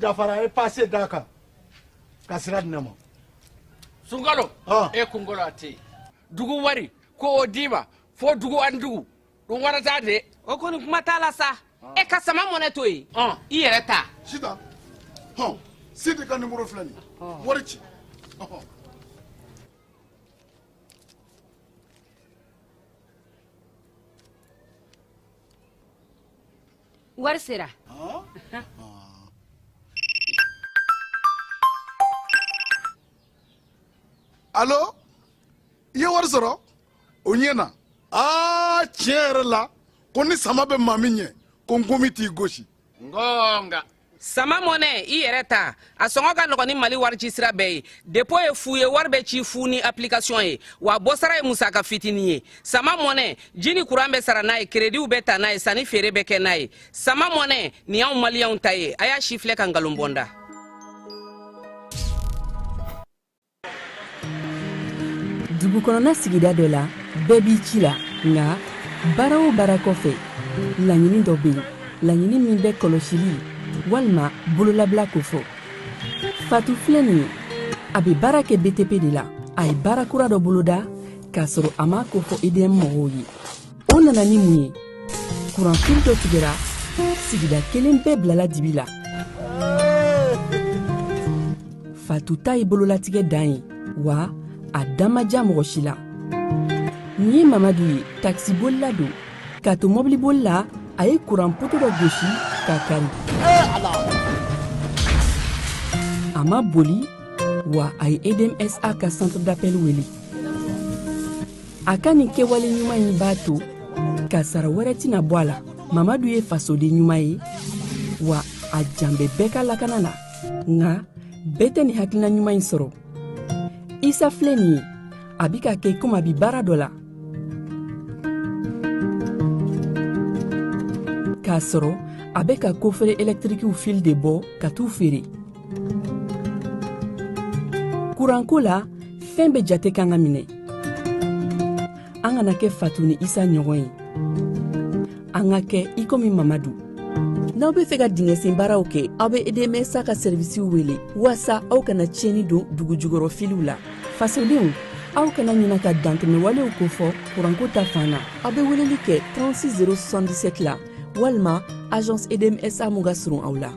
dafara a ye pase d'a kan ka sira di ne ma. Sunkalo e kunkolo a tɛ yen. Dugu wari ko o d'i ma fo dugu ani dugu ɗum waɗata de. O kɔni kuma t'a la sa. E ka sama mɔnɛ to yen, i yɛrɛ ta. Sitan, hɔn, Sidi ka nimoro filɛ nin ye, wari ci. Wari sera. Alo, i ye wari sɔrɔ? O ɲɛna. Aa, tiɲɛ yɛrɛ la, ko ni sama bɛ maa min ɲɛ, ko nkomi t'i gosi. Ngonga. Sama mɔnɛ, i yɛrɛ ta. A sɔngɔ ka nɔgɔn ni Mali wari ci sira bɛɛ ye. Dépôt ye fu ye, wari bɛ ci fu ni application ye, wa bɔsara ye musaka fitinin ye. Sama mɔnɛ, ji ni kuran bɛ sara n'a ye, créditw bɛ ta n'a ye, sanni feere bɛ kɛ n'a ye. Sama mɔnɛ, nin y'anw maliyɛnw ta ye. A y'a si filɛ ka nkalon bɔ n da. Dugu kɔnɔna sigida dɔ la, bɛɛ b'i ci la, nka baara o baara kɔfɛ, laɲini dɔ bɛ yen, laɲini min bɛ kɔlɔsili walima bololabila kofɔ. Fatu filɛ nin ye, a bɛ baara kɛ BTP de la. A ye baara kura dɔ boloda k'a sɔrɔ a m'a kofɔ EDM mɔgɔw ye. O nana ni mun ye? Kuranfili dɔ tigɛra, sigida kelen bɛɛ bilala dibi la. Fatu ta ye bololatigɛ dan ye, wa a da ma diya mɔgɔ si la. Nin ye Mamadu ye, takisibolila don. K'a to mɔbiliboli la, a ye kuran poto dɔ gosi k'a kari. A ma boli, wa a ye EDMSA ka centre d'appel wele. A ka nin kɛwale ɲuman in b'a to kasara wɛrɛ tɛna bɔ a la. Mamadu ye fasoden ɲuman ye, wa a jan bɛ bɛɛ ka lakana la. Nka bɛɛ tɛ nin hakilina ɲuman in sɔrɔ. Isa filɛ nin ye, a bi ka kɛ komi a bi baara dɔ la, k'a sɔrɔ a bɛ ka kofere ɛlɛtirikiw fil de bɔ ka t'u feere. Kuranko la, fɛn bɛɛ jate kan ka minɛ. An kana kɛ Fatu ni Isa ɲɔgɔn ye, an ka kɛ i komi Mamadu. N'aw bɛ fɛ ka dingɛsen baaraw kɛ, aw bɛ EDMSA ka sɛrivisiw wele waasa aw kana tiɲɛni don dugu jukɔrɔ filiw la. Fasodenw, aw kana ɲina ka dantɛmɛwalew kofɔ kuranko ta fan na. Aw bɛ weleli kɛ 36 077 la walima agence EDMSA mun ka surun aw la.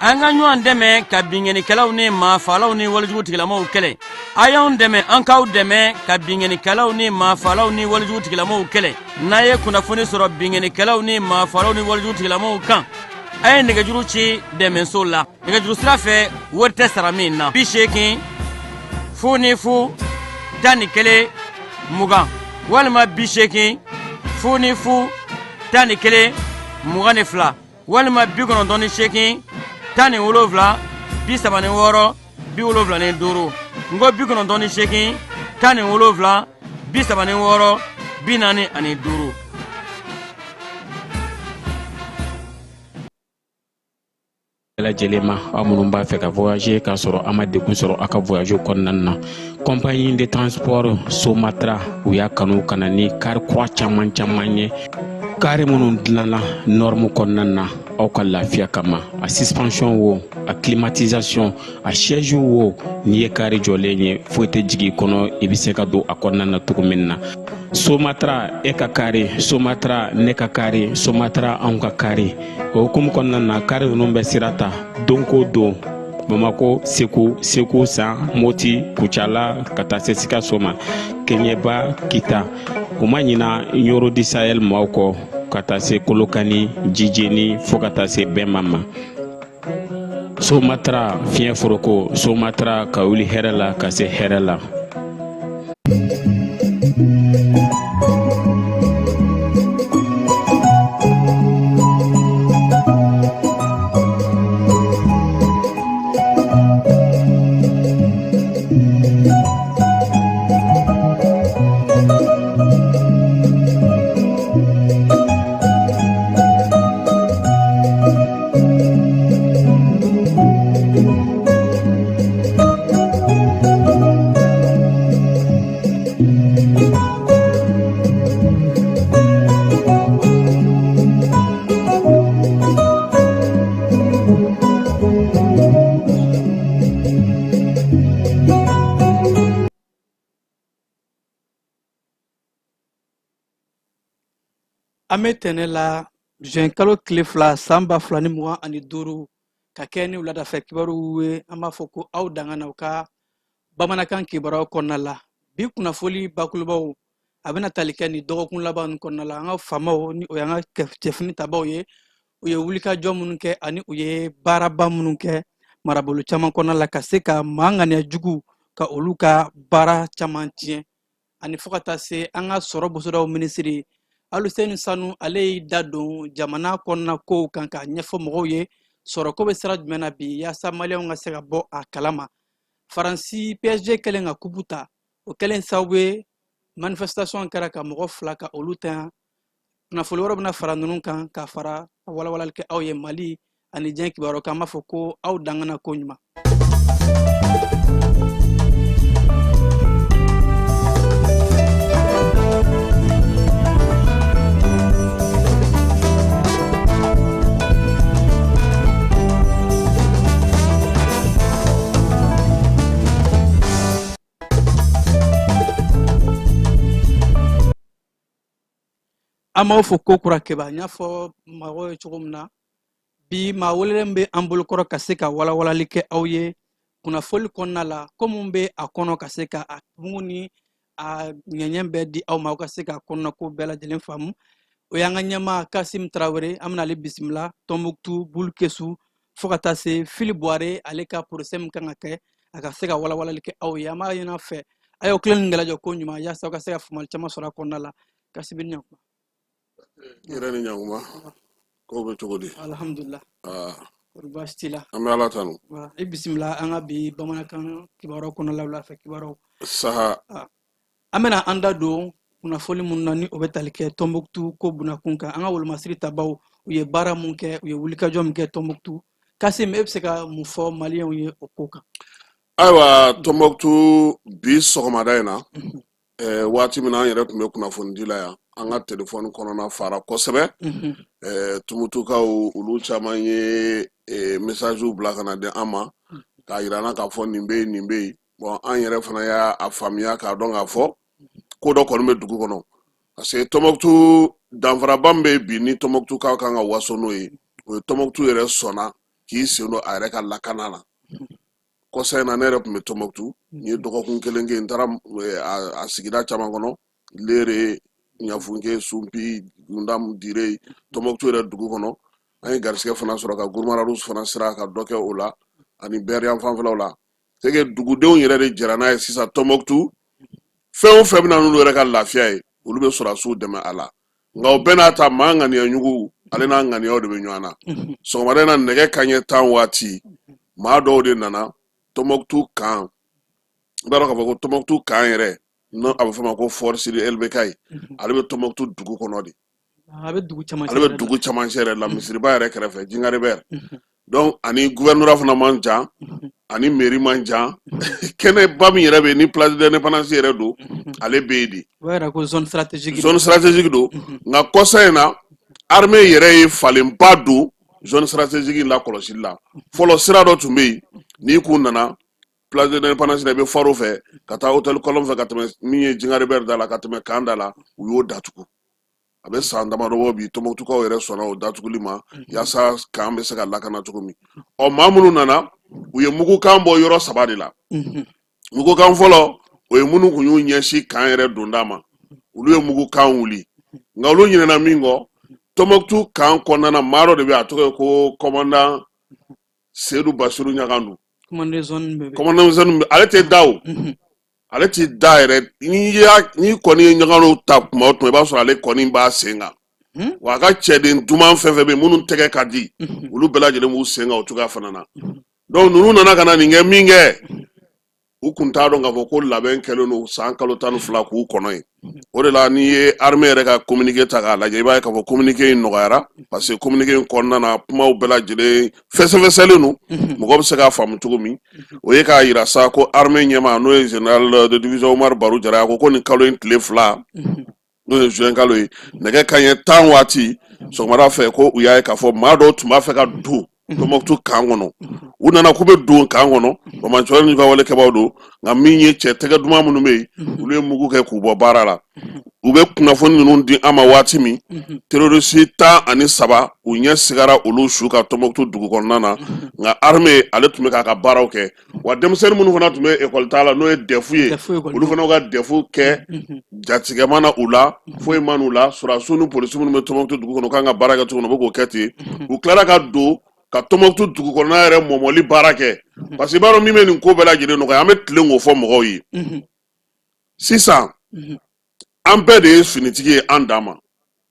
An ka ɲɔgɔn dɛmɛ ka binkannikɛlaw ni maafalaw ni walejugu tigilamaw kɛlɛ. A y'anw dɛmɛ, an k'aw dɛmɛ ka binkannikɛlaw ni maafalaw ni walejugu tigilamaw kɛlɛ. N'a ye kunnafoni sɔrɔ binkannikɛlaw ni maafalaw ni walejugu tigilamaw kan, a ye nɛgɛjuru ci dɛmɛso la nɛgɛjuru sira fɛ, wari tɛ sara min na: 80 00 11 20 walima 80 00 11 22 walima 98 17 36 75. N ko 98 17 36 45. Lajɛlen ma, aw minnu b'a fɛ ka voyager k'a sɔrɔ a ma degun sɔrɔ aw ka voyage kɔnɔna na, compagnie de transport Somatra, u y'a kanu ka na ni kari kura caman caman ye, kari minnu dilanna norme kɔnɔna na aw ka lafiya kama. A suspension wo, a climatisation, a siège wo, n'i ye kari jɔlen ye, foyi tɛ jigin i kɔnɔ, i bɛ se ka don a kɔnɔna na cogo min na. Somatra, e ka kari Somatra, ne ka kari Somatra, anw ka kari. O hukumu kɔnɔna na, kari ninnu bɛ sira ta don ko don Bamako, Segu, Segu San, Moti, Kucala, ka taa se Sikaso ma, Keɲeba, Kita. U ma ɲina Ɲoro du Sahel maaw kɔ, ka taa se Kolokani, Jijeni, fo ka taa se Bɛnma ma. Somatra, fiɲɛ foroko Somatra, ka wuli hɛrɛ la ka se hɛrɛ la. An bɛ tɛnɛ la, juin kalo tile 2, san 2025, ka kɛ ni wuladafɛ kibaruw ye. An b'a fɔ ko aw danga n'aw ka bamanankan kibaruyaw kɔnɔna la. Bi kunnafoli bakurubaw, a bɛna tali kɛ nin dɔgɔkun laban ninnu kɔnɔna la, an ka faamaw, ni o y'an ka cɛfini tabaw ye, u ye wulikajɔ minnu kɛ ani u ye baaraba minnu kɛ marabolo caman kɔnɔna la, ka se ka maa ŋaniya jugu ka olu ka baara caman tiɲɛ, ani fo ka taa se an ka sɔrɔ bosodaw minisiri Aluseni Sanu, ale y'i da don jamana kɔnɔna kow kan k'a ɲɛfɔ mɔgɔw ye sɔrɔko bɛ sira jumɛn na bi, yaasa maliyɛnw ka se ka bɔ a kalama. Faransi PSG kɛlen ka kupu ta, o kɛlen sababu ye manifestation kɛra ka mɔgɔ 2 ka olu tanya. Kunnafoli wɛrɛ bɛna fara ninnu kan ka fara walawalali kɛ aw ye Mali ani diɲɛ kibaruyaw kan. An b'a fɔ ko aw dangana ko ɲuman. An b'aw fo ko kura. Keba, n y'a fɔ mɔgɔw ye cogo min na, bi maa welelen bɛ an bolokɔrɔ ka se ka walawalali kɛ aw ye kunnafoli kɔnɔna la, ko mun bɛ a kɔnɔ, ka se ka a mugu ni a ɲɛɲɛ bɛɛ di aw ma, aw ka se ka kɔnɔna ko bɛɛ lajɛlen faamu. O y'an ka ɲɛmaa Kasim Tarawele. An bɛna ale bisimila Tɔnbuktu Bulkesu, fo ka taa se Fili Buware, ale ka procès min kan ka kɛ, a ka se ka walawalali kɛ aw ye. An b'a ɲini aw fɛ, a y'aw tilen ni gɛlɛjɔ ko ɲuman, yaasa aw ka se ka faamuyali caman sɔrɔ a kɔnɔna la. Kasim, ni ɲankuma. I yɛrɛ ni ɲankuma. Kow bɛ cogo di? Alhamdulillah. Kɔri baasi t'i la? An bɛ Ala tanu. I bisimila an ka bi bamanankan kibaruyaw kɔnɔna la, wulafɛ kibaruyaw. Saha. An bɛna an da don kunnafoli minnu na, ni o bɛ tali kɛ Tɔnbuktu ko bunakun kan, an ka wolomasiri tabaw, u ye baara mun kɛ, u ye wulikajɔ min kɛ Tɔnbuktu. Kasim, e bɛ se ka mun fɔ maliyɛnw ye o ko kan? Ayiwa, Tɔnbuktu bi sɔgɔmada in na, waati min na an yɛrɛ tun bɛ kunnafonidi la yan, an ka telefɔni kɔnɔna fara kosɛbɛ. Tumutukaw, olu caman ye mesaziw bila ka na di an ma k'a yira an na k'a fɔ nin bɛ yen, nin bɛ yen. Bon, an yɛrɛ fana y'a faamuya k'a dɔn k'a fɔ ko dɔ kɔni bɛ dugu kɔnɔ, parce que Tɔnbɔkutu danfaraba min bɛ bi ni Tɔnbɔkutukaw kan ka waso n'o ye, o ye Tɔnbɔkutu yɛrɛ sɔnna k'i sen don a yɛrɛ ka lakana na. Kɔsa in na, ne yɛrɛ tun bɛ Tɔnbɔkutu, n ye dɔgɔkun kelen kɛ, n taara a sigida caman kɔnɔ, Lere, Ɲafunke, Sunpi, Gundam, Dire, Tɔnbɔkutu yɛrɛ dugu kɔnɔ. An ye garisigɛ fana sɔrɔ ka Gurumararu fana sira ka dɔ kɛ o la, ani Bɛriyan fanfɛlaw la. C'est que dugudenw yɛrɛ de jɛra n'a ye sisan, Tɔnbɔkutu fɛn o fɛn bɛ na n'olu yɛrɛ ka lafiya ye, olu bɛ sɔrɔdasiw dɛmɛ a la. Nka o bɛɛ n'a ta, maa ŋaniya ɲugu, ale n'a ŋaniyaw de bɛ ɲɔgɔn na. Sɔgɔmada in na, nɛgɛ kanɲɛ 10 waati, maa dɔw de nana Tɔnbɔkutu kan. I b'a dɔn k'a fɔ ko Tɔnbɔkutu kan yɛrɛ, n'o a bɛ fɔ o ma ko Fort Sidi LBK ye, ale bɛ Tɔnbɔkutu dugu kɔnɔ de. A bɛ dugu camancɛ. Ale bɛ dugu camancɛ yɛrɛ la, misiriba yɛrɛ kɛrɛfɛ, Jingaribɛri. Donc ani gouvernorat fana man jan, ani mairie man jan. Kɛnɛba min yɛrɛ bɛ yen ni place de l'indépendance yɛrɛ don, ale bɛ yen de. O b'a yira ko zone stratégique. Zone stratégique don. Nka kɔsa in na, armée yɛrɛ ye falenba don zone stratégique in lakɔlɔsili la. Fɔlɔ, sira dɔ tun bɛ yen, n'i kun nana place de l'indépendance la, i bɛ faro fɛ ka taa hôtel Colomb fɛ, ka tɛmɛ min ye Jingaribɛri da la, ka tɛmɛ kan da la, u y'o datugu. A bɛ san damadɔ bɔ bi, Tɔnbɔkutukaw yɛrɛ sɔnna o datuguli ma, yaasa kan bɛ se ka lakana cogo min. Ɔ, maa minnu nana, u ye mugukan bɔ yɔrɔ saba de la. Mugukan fɔlɔ, o ye minnu kun y'u ɲɛsin kan yɛrɛ donda ma, olu ye mugukan wuli. Nka olu ɲinɛna min kɔ, Tɔnbɔkutu kan kɔnɔna na, maa dɔ de bɛ yen, a tɔgɔ ye ko commandant Seyidu Basiru Ɲagandu. Commandant zone, ale tɛ da o, ale tɛ da yɛrɛ. N'i kɔni ye Ɲagandu ta tuma o tuma, i b'a sɔrɔ ale kɔni b'a sen kan. Wa a ka cɛden duman fɛn fɛn bɛ yen, minnu tɛgɛ ka di, olu bɛɛ lajɛlen b'u sen kan o cogoya fana na. Donc ninnu nana ka na nin kɛ min kɛ, u kun t'a dɔn k'a fɔ ko labɛn kɛlen don san kalo 12 k'u kɔnɔ yen. O de la, n'i ye armée yɛrɛ ka communiqué ta k'a lajɛ, i b'a ye k'a fɔ communiqué in nɔgɔyara, parce que communiqué in kɔnɔna na, kumaw bɛɛ lajɛlen fɛsɛfɛsɛlen don, mɔgɔ bɛ se k'a faamu cogo min. O ye k'a yira sa ko armée ɲɛmaa, n'o ye général de division Umaru Baru Jara, ko nin kalo in tile 2, n'o ye juin kalo ye, nɛgɛ kanɲɛ 10 waati sɔgɔmada fɛ, ko u y'a ye k'a fɔ maa dɔw tun b'a fɛ ka don Tɔnbɔkutu kan kɔnɔ. U nana k'u bɛ don kan kɔnɔ, banbaanciwale n'u ka walekɛbaaw don, nka min ye cɛ tɛgɛ duman minnu bɛ yen, olu ye mugu kɛ k'u bɔ baara la. U bɛ kunnafoni ninnu di an ma waati min, terroriste 13, u ɲɛ sigara olu su kan Tɔnbɔkutu dugu kɔnɔna na. Nka armée ale tun bɛ k'a ka baaraw kɛ, wa denmisɛnnin minnu fana tun bɛ ekɔli ta la, n'o ye DEF ye, olu fana ka DEF kɛ jatigɛ ma na u la, foyi ma n'u la. Sɔrɔdasiw ni polisi minnu bɛ Tɔnbɔkutu dugu kɔnɔ, kan ka baara kɛ cogo min na, u bɛ k'o kɛ ten. U tilara ka don ka Tɔnbɔkutu dugu kɔnɔna yɛrɛ mɔmɔli baara kɛ, parce que i b'a dɔn min bɛ nin ko bɛɛ lajɛlen nɔgɔya, an bɛ tilen k'o fɔ mɔgɔw ye sisan, an bɛɛ de ye finitigi ye an dan ma.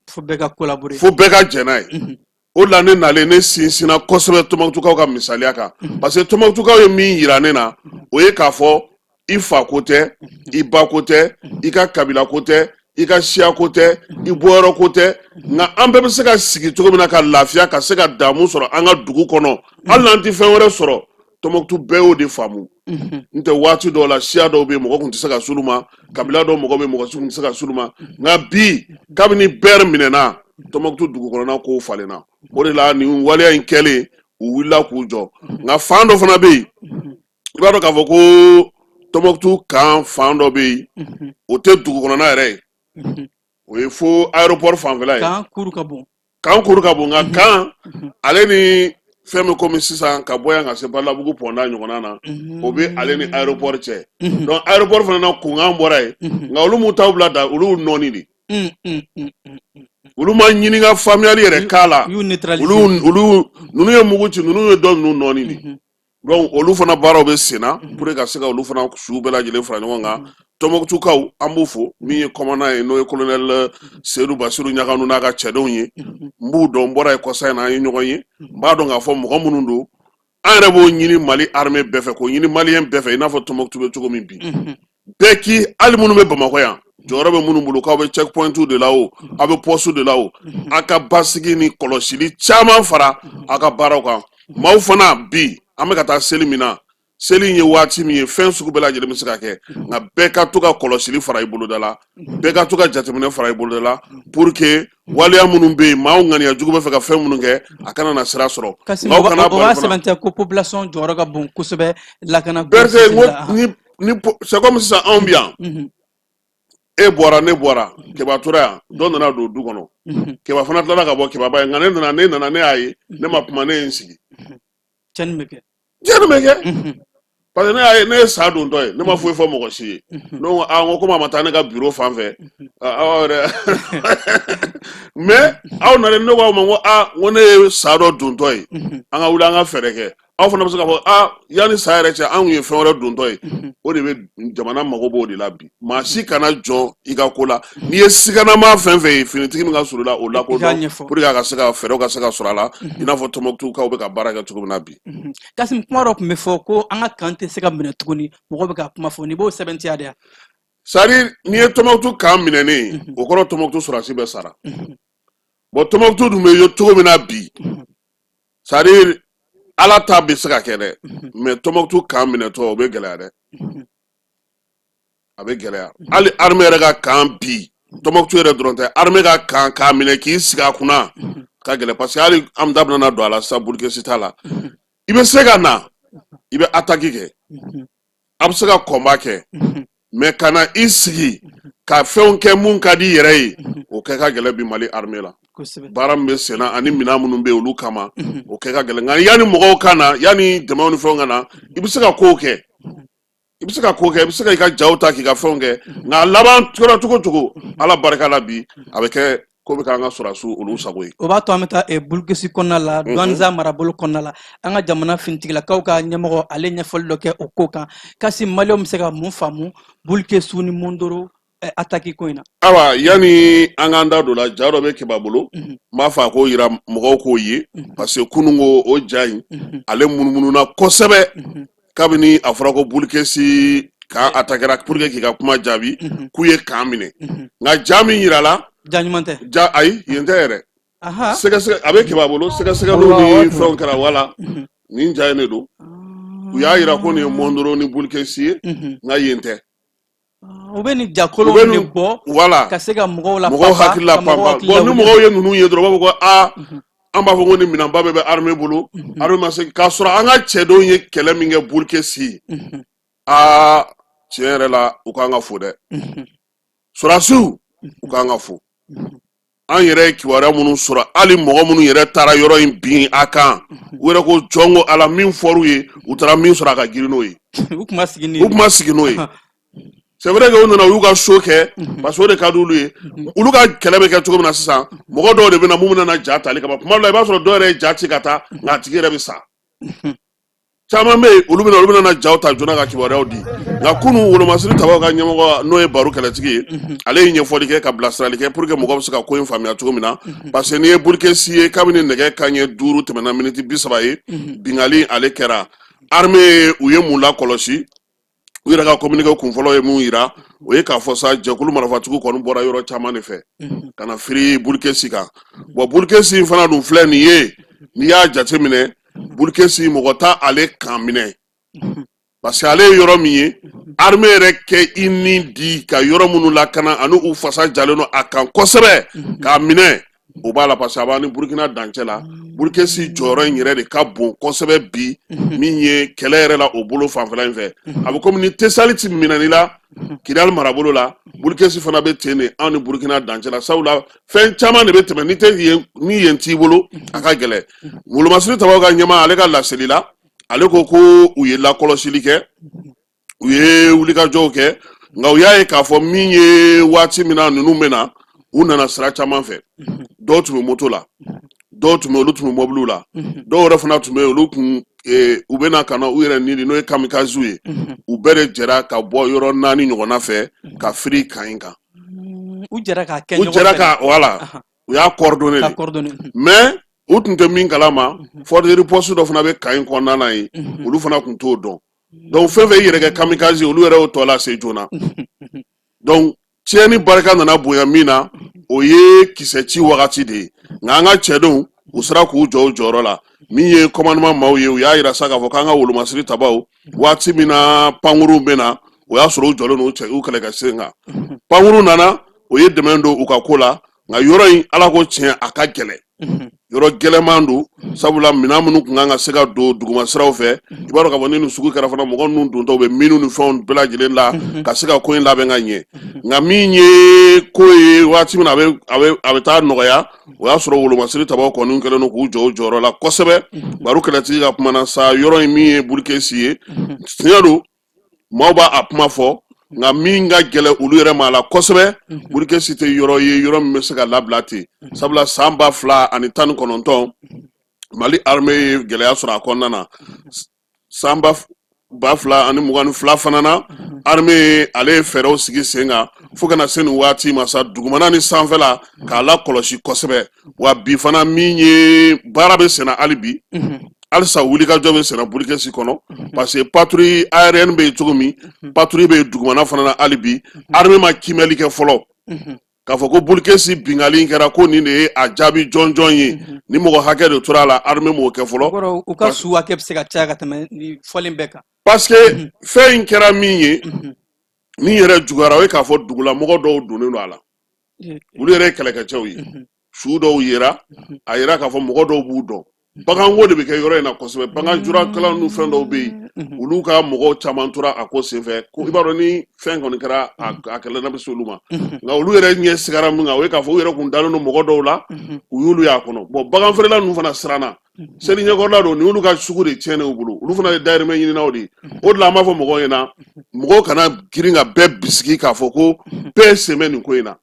Fo bɛɛ ka collaborer. Fo bɛɛ ka jɛ n'a ye. O de la ne nalen, ne sinsinna kosɛbɛ Tɔnbɔkutukaw ka misaliya kan, parce que Tɔnbɔkutukaw ye min yira ne na, o ye k'a fɔ i fa ko tɛ, i ba ko tɛ, i ka kabila ko tɛ, i ka siya ko tɛ, i bɔyɔrɔ ko tɛ, nka an bɛɛ bɛ se ka sigi cogo min na ka lafiya, ka se ka damu sɔrɔ an ka dugu kɔnɔ, hali n'an tɛ fɛn wɛrɛ sɔrɔ. Tɔnbɔkutu bɛɛ y'o de faamu. N tɛ waati dɔw la, siya dɔw bɛ yen, mɔgɔ tun tɛ se ka s'olu ma, kabila dɔw mɔgɔ bɛ yen, mɔgɔ si tun tɛ se ka s'olu ma. Nka bi, kabini bɛɛ minɛna, Tɔnbɔkutu dugu kɔnɔna kow falenna. O de la nin waleya in kɛlen, u wulila k'u jɔ. Nka fan dɔ fana bɛ yen, i b'a dɔn k'a fɔ ko Tɔnbɔkutu kan fan dɔ bɛ yen, o tɛ dugu kɔnɔna yɛrɛ ye, o ye fo aéroport fanfɛla ye. Kan kuru ka bon. Kan kuru ka bon, nka kan ale ni fɛn bɛ komi sisan ka bɔ yan ka se Balabugu pɔnda ɲɔgɔnna na, o bɛ ale ni aéroport cɛ. Donc aéroport fana na, kunkan bɔra yen, nka olu m'u taw bila da, olu y'u nɔɔni de. Olu ma ɲini ka faamuyali yɛrɛ k'a la. Olu olu ninnu ye mugu ci, ninnu ye dɔ ninnu nɔɔni de. Donc olu fana baaraw bɛ sen na pour que ka se ka olu fana su bɛɛ lajɛlen fara ɲɔgɔn kan. Tɔnbɔkutukaw, an b'u fo. Min ye commandant ye, n'o ye colonel Seydou Basiru Ɲaganu n'a ka cɛdenw ye, n b'u dɔn, n bɔra yen kɔsa in na, an ye ɲɔgɔn ye. N b'a dɔn k'a fɔ mɔgɔ minnu don, an yɛrɛ b'o ɲini Mali armée bɛɛ fɛ, k'o ɲini Malien bɛɛ fɛ, i n'a fɔ Tɔnbɔkutu bɛ cogo min bi. Bɛɛ k'i, hali minnu bɛ Bamakɔ yan, jɔyɔrɔ bɛ minnu bolo, k'aw bɛ checkpoint de la o, aw bɛ poste de la o, aw ka basigi ni kɔlɔsili caman fara aw ka baaraw kan. Maaw fana bi, an bɛ ka taa seli min na, seli in ye waati min ye, fɛn sugu bɛɛ lajɛlen bɛ se ka kɛ, nka bɛɛ ka to ka kɔlɔsili fara i boloda la, bɛɛ ka to ka jateminɛ fara i boloda la, pour que waleya minnu bɛ yen, maaw ŋaniya jugu bɛ fɛ ka fɛn minnu kɛ, a kana na sira sɔrɔ. Kasi o b'a sɛbɛntiya ko population jɔyɔrɔ ka bon kosɛbɛ lakana. Berete, n ko ni c'est comme sisan anw bɛ yan, e bɔra, ne bɔra, Keba tora yan, dɔ nana don du kɔnɔ, Keba fana tilala ka bɔ, Keba ba ye, nka ne nana, ne y'a ye, ne ma kuma, ne ye n sigi. Tiɲɛni bɛ kɛ. Tiɲɛni bɛ kɛ, parce que ne y'a ye, ne ye sa dontɔ ye, ne ma foyi fɔ mɔgɔ si ye. Ne ko aa, n ko komi a ma taa ne ka bureau fan fɛ, aw yɛrɛ, mais aw nalen, ne ko aw ma, n ko aa, n ko ne ye sa dɔ dontɔ ye, an ka wuli an ka fɛɛrɛ kɛ. Aw fana bɛ se k'a fɔ aa, yanni sa yɛrɛ cɛ, an kun ye fɛn wɛrɛ dontɔ ye. O de bɛ jamana mago b'o de la bi. Maa si kana jɔ i ka ko la. N'i ye siganama fɛn fɛn ye, finitigi min ka surun i la, o lakodɔn pour que a ka se ka fɛɛrɛw ka se ka sɔrɔ a la, i n'a fɔ Tɔnbɔkutukaw bɛ ka baara kɛ cogo min na bi. Kasim, kuma dɔ tun bɛ fɔ ko an ka kan tɛ se ka minɛ tuguni, mɔgɔ bɛ ka kuma fɔ, n'i b'o sɛbɛntiya de yan. C'est à dire, n'i ye Tɔnbɔkutu kan minɛnen ye, o kɔrɔ Tɔnbɔkutu sɔrɔdasi bɛɛ sara. Bon, Tɔnbɔkutu dun bɛ ye cogo min na bi, c'est à dire Ala ta bɛ se ka kɛ dɛ, mais Tɔnbɔkutu kan minɛtɔ, o bɛ gɛlɛya dɛ, a bɛ gɛlɛya. Hali armée yɛrɛ ka kan bi, Tɔnbɔkutu yɛrɛ dɔrɔn tɛ, armée ka kan k'a minɛ k'i sigi a kunna ka gɛlɛn, parce que hali an da bɛna don a la sisan, Burukesi t'a la. I bɛ se ka na, i bɛ attaque kɛ, a bɛ se ka combat kɛ, mais ka na i sigi ka fɛnw kɛ mun ka di i yɛrɛ ye, o kɛ ka gɛlɛn bi Mali armée la. Baara min bɛ senna ani minɛn minnu bɛ yen olu kama, o kɛ ka gɛlɛn. Nka yanni mɔgɔw ka na, yanni dɛmɛw ni fɛnw ka na, i bɛ se ka kow kɛ, i bɛ se ka ko kɛ, i bɛ se ka i ka jaw ta k'i ka fɛnw kɛ. Nka a laban kɛra cogo o cogo, Ala barika la bi, a bɛ kɛ ko bɛ k'an ka sɔrɔdasiw olu sago ye. O b'a to an bɛ taa Bulukesi kɔnɔna la, Douentza marabolo kɔnɔna la, an ka jamana finitigilakaw ka ɲɛmɔgɔ, ale ɲɛfɔli dɔ kɛ o ko kan. Kasi, Maliyɛnw bɛ se ka mun faamu Bulkesu ni Mondoro attaque ko in na? Awa, yanni an k'an da don la, ja dɔ bɛ Keba bolo, n b'a fɔ a k'o yira mɔgɔw k'o ye, parce que kunun ko o ja in, ale munumununa kosɛbɛ kabini a fɔra ko Bulukesi kan attaquera, pour que k'i ka kuma jaabi k'u ye kan minɛ. Nka ja min yirala, ja ɲuman tɛ. Ja, ayi, yen tɛ yɛrɛ. Sɛgɛsɛgɛ a bɛ Keba bolo, sɛgɛsɛgɛliw ni fɛnw kɛra. Wala nin ja in de don, u y'a yira ko nin ye Mondoro ni Bulukesi ye, nka yen tɛ. U bɛ nin jakolonw de bɔ wala ka se ka mɔgɔw la mɔgɔw hakili la panpan. Bon, ni mɔgɔw ye ninnu ye dɔrɔn, u b'a fɔ ko aa. An b'a fɔ ko ni minɛnba bɛɛ bɛ armée bolo, armée ma se k'a sɔrɔ. An ka cɛdenw ye kɛlɛ min kɛ Burukesi, aa, tiɲɛ yɛrɛ la, u kan ka fo dɛ. Sɔrɔdasiw, u kan ka fo. An yɛrɛ ye kibaruya minnu sɔrɔ, hali mɔgɔ minnu yɛrɛ taara yɔrɔ in bin a kan, u yɛrɛ ko jɔn ko Ala, min fɔr'u ye, u taara min sɔrɔ, a ka girin n'o ye. U tun ma sigi ni U tun ma sigi n'o ye. C'est vrai que u nana, u y'u ka show kɛ, parce que o de ka di olu ye. Olu ka kɛlɛ bɛ kɛ cogo min na sisan, mɔgɔ dɔw de bɛ na, mun bɛna na ja tali kama. Kuma dɔ la, i b'a sɔrɔ dɔw yɛrɛ ye ja ci ka taa, nka a tigi yɛrɛ bɛ sa. Caman bɛ yen, olu bɛna, olu bɛna na jaw ta joona ka kibaruyaw di. Nka kunun, wolomasiri tabaw ka ɲɛmɔgɔ, n'o ye baro kɛlɛtigi ye, ale ye ɲɛfɔli kɛ ka bilasirali kɛ pour que mɔgɔ bɛ se ka ko in faamuya cogo min na. Parce que n'i ye Burukesi ye, kabini nɛgɛ kanɲɛ 5 tɛmɛna miniti 30 ye, bingali ale kɛra. Armée, u ye mun lakɔlɔsi? U yɛrɛ ka communiqué kunfɔlɔ ye mun yira? O ye k'a fɔ sa, jɛkulu marifatigiw kɔni bɔra yɔrɔ caman de fɛ ka na firi Burukesi kan. Bon, Burukesi fana dun filɛ nin ye, n'i y'a jateminɛ, Burukesi mɔgɔ t'a ale kan minɛ, parce que ale ye yɔrɔ min ye, armée yɛrɛ kɛ i ni di ka yɔrɔ minnu lakana, ani u fasa jalen don a kan kosɛbɛ k'a minɛ, o b'a la, parce que a b'a ni Burukina dancɛ la. Burukesi jɔyɔrɔ in yɛrɛ de ka bon kosɛbɛ bi, min ye kɛlɛ yɛrɛ la o bolo fanfɛla in fɛ. A bɛ komi ni Tesaliti minɛni la Kidali marabolo la, Burukesi fana bɛ ten de, anw ni Burukina dancɛ la. Sabula fɛn caman de bɛ tɛmɛ, ni tɛ yen, ni yen t'i bolo, a ka gɛlɛn. Wolomasiri tabaw ka ɲɛmaa, ale ka laseli la, ale ko ko u ye lakɔlɔsili kɛ, u ye wulikajɔw kɛ, nka u y'a ye k'a fɔ min ye, waati min na ninnu bɛ na, u nana sira caman fɛ. Dɔw tun bɛ moto la, dɔw tun bɛ, olu tun bɛ mɔbiliw la, dɔw yɛrɛ fana tun bɛ yen, olu tun u bɛ na ka na u yɛrɛ ni n'o ye kamikaziw ye. U bɛɛ de jɛra ka bɔ yɔrɔ naani ɲɔgɔnna fɛ ka firi kan in kan. U jɛra k'a kɛ U ɲɔgɔn jɛra fɛ. Ka wala, u y'a coordonné ka de. coordonné. Mais u tun tɛ min kalama, force de riposte dɔ fana bɛ kan in kɔnɔna na yen, olu fana tun t'o dɔn. Donc fɛn fɛn i yɛrɛ kɛ kamikaze, olu yɛrɛ y'o tɔ lase joona. Donc tiɲɛni barika nana bonya min na, o ye kisɛ ci wagati de ye. Nka an ka cɛdenw, u sera k'u jɔ u jɔyɔrɔ la. Min ye commandement maaw ye, u y'a yira sa k'a fɔ k'an ka wolomasiri tabaw, waati min na pankurunw bɛ na, o y'a sɔrɔ u jɔlen don u kɛlɛkɛ sen kan. Pankurun nana, o ye dɛmɛ don u ka ko la. Nka yɔrɔ in, Ala ko tiɲɛ, a ka gɛlɛn, yɔrɔ gɛlɛnman don, sabula minɛn minnu tun kan ka se ka don duguma siraw fɛ, i b'a dɔn k'a fɔ ni nin sugu kɛra fana, mɔgɔ ninnu dontɔw bɛ minnu ni fɛnw bɛɛ lajɛlen la ka se ka ko in labɛn ka ɲɛ. Nka min ye ko ye, waati min na a bɛ taa nɔgɔya, o y'a sɔrɔ wolomasiri tabaw kɔni kɛlen don k'u jɔ u jɔyɔrɔ la kosɛbɛ. Baro kɛlɛtigi ka kuma na sa, yɔrɔ in min ye Burukesi ye, tiɲɛ don, maaw b'a a kuma fɔ, nka min ka gɛlɛn olu yɛrɛ ma a la kosɛbɛ, Burukesi tɛ yɔrɔ ye yɔrɔ min bɛ se ka labila ten. Sabula san 2019, Mali armée ye gɛlɛya sɔrɔ a kɔnɔna na. San 2022 fana na, armée ale ye fɛɛrɛw sigi sen kan fo ka na se nin waati ma sa, dugumana ni sanfɛla k'a lakɔlɔsi kosɛbɛ. Wa bi fana, min ye baara bɛ senna hali bi, halisa wulikajɔ bɛ senna Burukesi kɔnɔ, parce que patrouille aérienne bɛ yen cogo min, patrouille bɛ yen dugumana fana na hali bi. Armée ma kiimɛli kɛ fɔlɔ k'a fɔ ko Burukesi bingali in kɛra, ko nin de ye a jaabi jɔnjɔn ye, ni mɔgɔ hakɛ de tora a la. Armée m'o kɛ fɔlɔ. O kɔrɔ, u ka su hakɛ bɛ se ka caya ka tɛmɛ ni fɔlen bɛɛ kan. Parce que fɛn in kɛra min ye, min yɛrɛ juguyara, o ye k'a fɔ dugulamɔgɔ dɔw donnen don a la, olu yɛrɛ ye kɛlɛkɛcɛw ye. Su dɔw yera, a yira k'a fɔ mɔgɔ dɔw b'u dɔn. Baganko de bɛ kɛ yɔrɔ in na kosɛbɛ, bagan jurakɛlaw ni fɛn dɔw bɛ yen, olu ka mɔgɔw caman tora a ko senfɛ. Ko i b'a dɔn, ni fɛn kɔni kɛra, a kɛlɛ na bɛ se olu ma. Nka olu yɛrɛ ɲɛ sigara min kan, o ye k'a fɔ u yɛrɛ kun dalen don mɔgɔ dɔw la, u y'olu y'a kɔnɔ. Bon, bagan feerela ninnu fana siranna, seli ɲɛkɔrɔla don, nin y'olu ka sugu de tiɲɛnen u bolo, olu fana ye dayirimɛ ɲininaw de ye. O de la an b'a fɔ mɔgɔw ɲɛna, mɔgɔw kana girin ka bɛɛ bisigi k'a fɔ ko bɛɛ sen bɛ nin ko in na.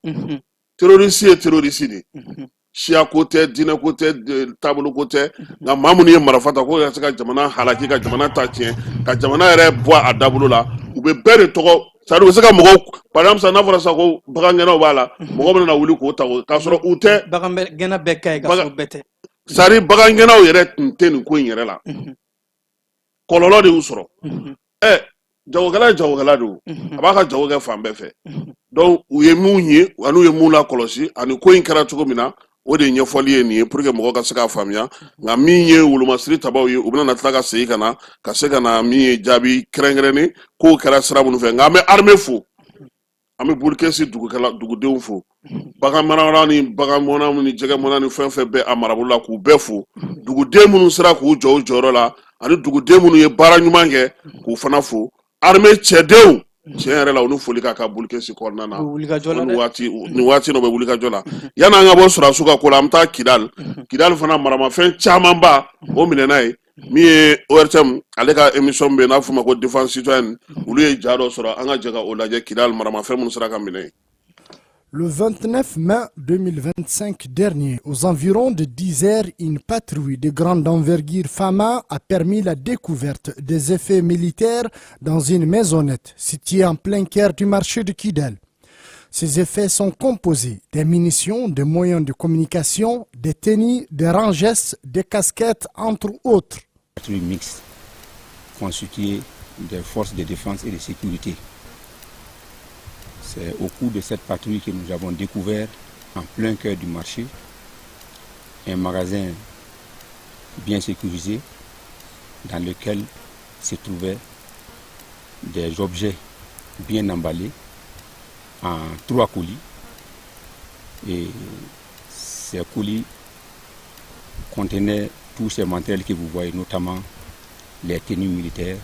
Terroriste ye terroriste de ye, siya ko tɛ, diinɛ ko tɛ, taabolo ko tɛ. Nka maa minnu ye marifa ta ko ka se ka jamana halaki, ka jamana ta tiɲɛ, ka jamana yɛrɛ bɔ a dabolo la, u bɛ bɛɛ de tɔgɔ, c'est à dire u bɛ se ka mɔgɔw, par exemple sisan n'a fɔra sisan ko bagangɛnnaw b'a la, mɔgɔ bɛna wuli k'o ta k'a sɔrɔ u tɛ. Bagan gɛnna bɛɛ ka ɲi ka sɔrɔ bɛɛ tɛ. C'est à dire bagangɛnnaw yɛrɛ tun tɛ nin ko in yɛrɛ la, kɔlɔlɔ de y'u sɔrɔ. Jagokɛla ye jagokɛla don, a b'a ka jago kɛ fan bɛɛ fɛ. Donc u ye mun ye ani u ye mun lakɔlɔsi ani ko in kɛra cogo min na, o de ye ɲɛfɔli ye nin ye pour que mɔgɔ ka se k'a faamuya. Nka min ye wolomasiri tabaw ye, u bɛna na tila ka segin ka na ka se ka na min ye jaabi kɛrɛnkɛrɛnnen kow kɛra sira minnu fɛ. Nka an bɛ armée fo. An bɛ Bulikesi dugukɛla dugudenw fo, bagan marala ni bagan mɔnna ni jɛgɛ mɔnna ni fɛn fɛn bɛ a marabolo la, k'u bɛɛ fo. Duguden minnu sera k'u jɔ u jɔyɔrɔ la ani duguden minnu ye baara ɲuman kɛ, k'u fana fo. Armée cɛdenw, tiɲɛ yɛrɛ la, u ni foli ka kan Bulikesi kɔnɔna na nin waati nin waati n'o bɛ wulikajɔ la. Yanni an ka bɔ sɔrɔdasiw ka ko la, an bɛ taa Kidali. Kidali fana, maramafɛn camanba o minɛna yen. Min ye ORTM ale ka émission bɛ yen n'a fɔ ma ko Défense citoyenne, olu ye ja dɔ sɔrɔ. An ka jɛ ka o lajɛ, Kidali maramafɛn minnu sera ka minɛ yen. Le 29 mai 2025 dernier, aux environs de 10 heures, une patrouille de grande envergure FAMA a permis la découverte des effets militaires dans une maisonnette située en plein cœur du marché de Kidal. Ces effets sont composés des munitions, des moyens de communication, des tenues, des rangettes, des casquettes, entre autres. Patrouille mixte constituée des forces de défense et de sécurité. C'est au cours de cette patrouille que nous avons découvert en plein cœur du marché un magasin bien sécurisé dans lequel se trouvaient des objets bien emballés en trois colis. Et ces colis contenaient tous ces matériels que vous voyez, notamment les tenues militaires,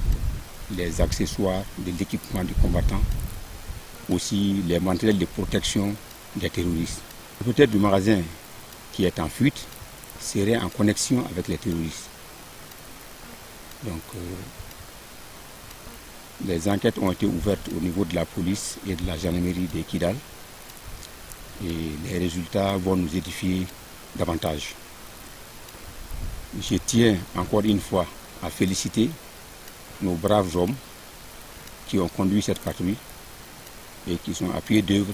les accessoires de l'équipement du combattant, aussi les matériels de protection des terroristes. Le propriétaire du magasin qui est en fuite serait en connexion avec les terroristes. Donc, les enquêtes ont été ouvertes au niveau de la police et de la gendarmerie de Kidal et les résultats vont nous édifier davantage. Je tiens encore une fois à féliciter nos braves hommes qui ont conduit cette patrouille et qui sont à pied d'œuvre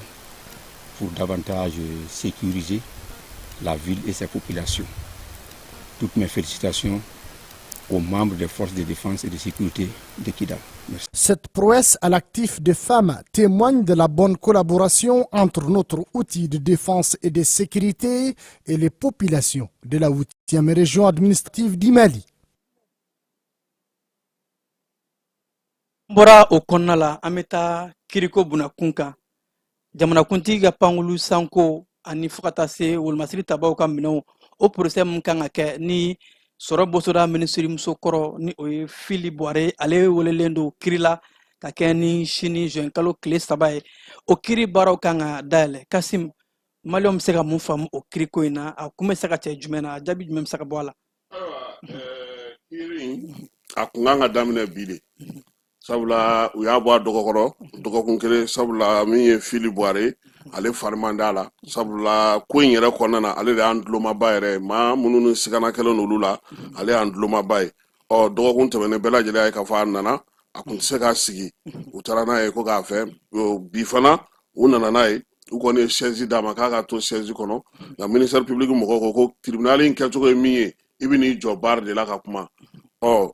pour davantage sécuriser la ville et ses populations. Toutes mes félicitations aux membres des forces de défense et de sécurité de Kidal. Merci. Cette prouesse à l'actif des FAMa témoigne de la bonne collaboration entre notre outil de défense et de sécurité et les populations de la 8e région administrative du Mali. N bɔra o kɔnɔna la, an bɛ taa kiriko bunakun kan, jamanakuntigi ka pankulu sanko ani fo ka taa se wolomasiri tabaw ka minɛnw. O procès min kan ka kɛ ni sɔrɔ bosoda minisirimuso kɔrɔ, ni o ye Fili Buware, ale welelen don kiri la ka kɛ ni sini juin kalo tile 3 ye. O kiri baaraw kan ka dayɛlɛ. Kasim, maliyɛnw bɛ se ka mun faamu o kiriko in na? A kun bɛ se ka cɛ jumɛn na? A jaabi jumɛn bɛ se ka bɔ a la? Ayiwa, kiri a kun kan ka daminɛ bi de, sabula u y'a bɔ a dɔgɔkɔrɔ dɔgɔkun kelen, sabula min ye Fili Buware, ale fari man d'a la, sabula ko in yɛrɛ kɔnɔna na, ale de y'an dulomaba yɛrɛ ye. Maa minnu ni sigana kɛlen olu la, ale y'an dulomaba ye. Ɔ, dɔgɔkun tɛmɛnen, bɛɛ lajɛlen y'a ye k'a fɔ a nana, a kun tɛ se k'a sigi, u taara n'a ye ko k'a fɛ. Bi fana u nana n'a ye, u kɔni ye chaise d'a ma k'a ka to chaise kɔnɔ, nka ministère public mɔgɔw ko ko tribunal in kɛcogo ye min ye, i bɛ n'i jɔ barre de la ka kuma. Ɔ,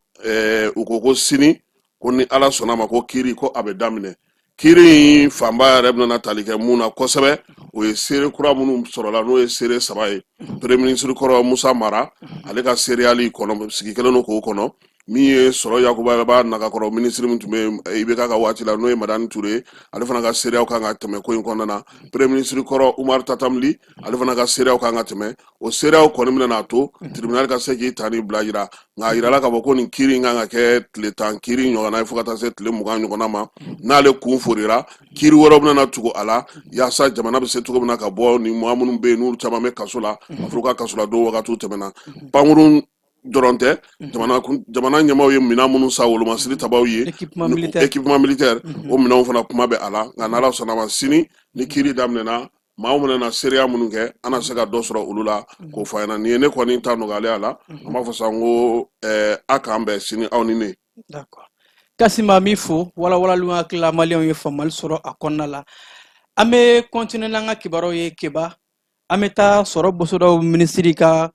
u ko ko sini, ko ni Ala sɔnna ma, ko kiiri ko a bɛ daminɛ. Kiiri in fanba yɛrɛ bɛna tali kɛ mun na kosɛbɛ, o ye seere kura minnu sɔrɔla, n'o ye seere saba ye. Premier ministre kɔrɔ Musa Mara, ale ka seereyali kɔnɔ sigi kɛlen don k'o kɔnɔ. Min ye sɔrɔ yakubaba nagakɔrɔ minisiri min tun bɛ IBK ka waati la, n'o ye Madani Ture ye, ale fana ka seereyaw kan ka tɛmɛ ko in kɔnɔna na. Premier ministre kɔrɔ Umar Tatam Ly, ale fana ka seereyaw kan ka tɛmɛ. O seereyaw kɔni bɛna n'a to tribunal ka se k'i ta ni bila jira. Nka a yirala k'a fɔ ko nin kiiri in kan ka kɛ tile 10 kiiri ɲɔgɔnna ye, fo ka taa se tile 20 ɲɔgɔnna ma. N'ale kun forira, kiiri wɛrɛw bɛna tugu a la, yaasa jamana bɛ se cogo min na ka bɔ ni maa minnu bɛ yen, n'olu caman bɛ kaso la, a fɔra ka kasoladon wagatiw tɛmɛna. Pankurun dɔrɔn tɛ, jamana ɲɛmaaw ye minɛn minnu san wolomasiri tabaw ye, équipement militaire, o minɛnw fana kuma bɛ a la. Nka n'Ala sɔnna ma, sini ni kiiri daminɛna, maaw mana na seereya minnu kɛ, an na se ka dɔ sɔrɔ olu la k'o fɔ an ɲɛna. Nin ye ne kɔni ta nɔgɔyalen a la. An b'a fɔ sa n ko a k'an bɛn sini, aw ni ne. D'accord, Kasim, an b'i fo walawalaliw. Hakili la maliyɛnw ye faamuyali sɔrɔ a kɔnɔna la. An bɛ continuer n'an ka kibaruyaw ye. Keba, an bɛ taa sɔrɔ bosodaw minisiri ka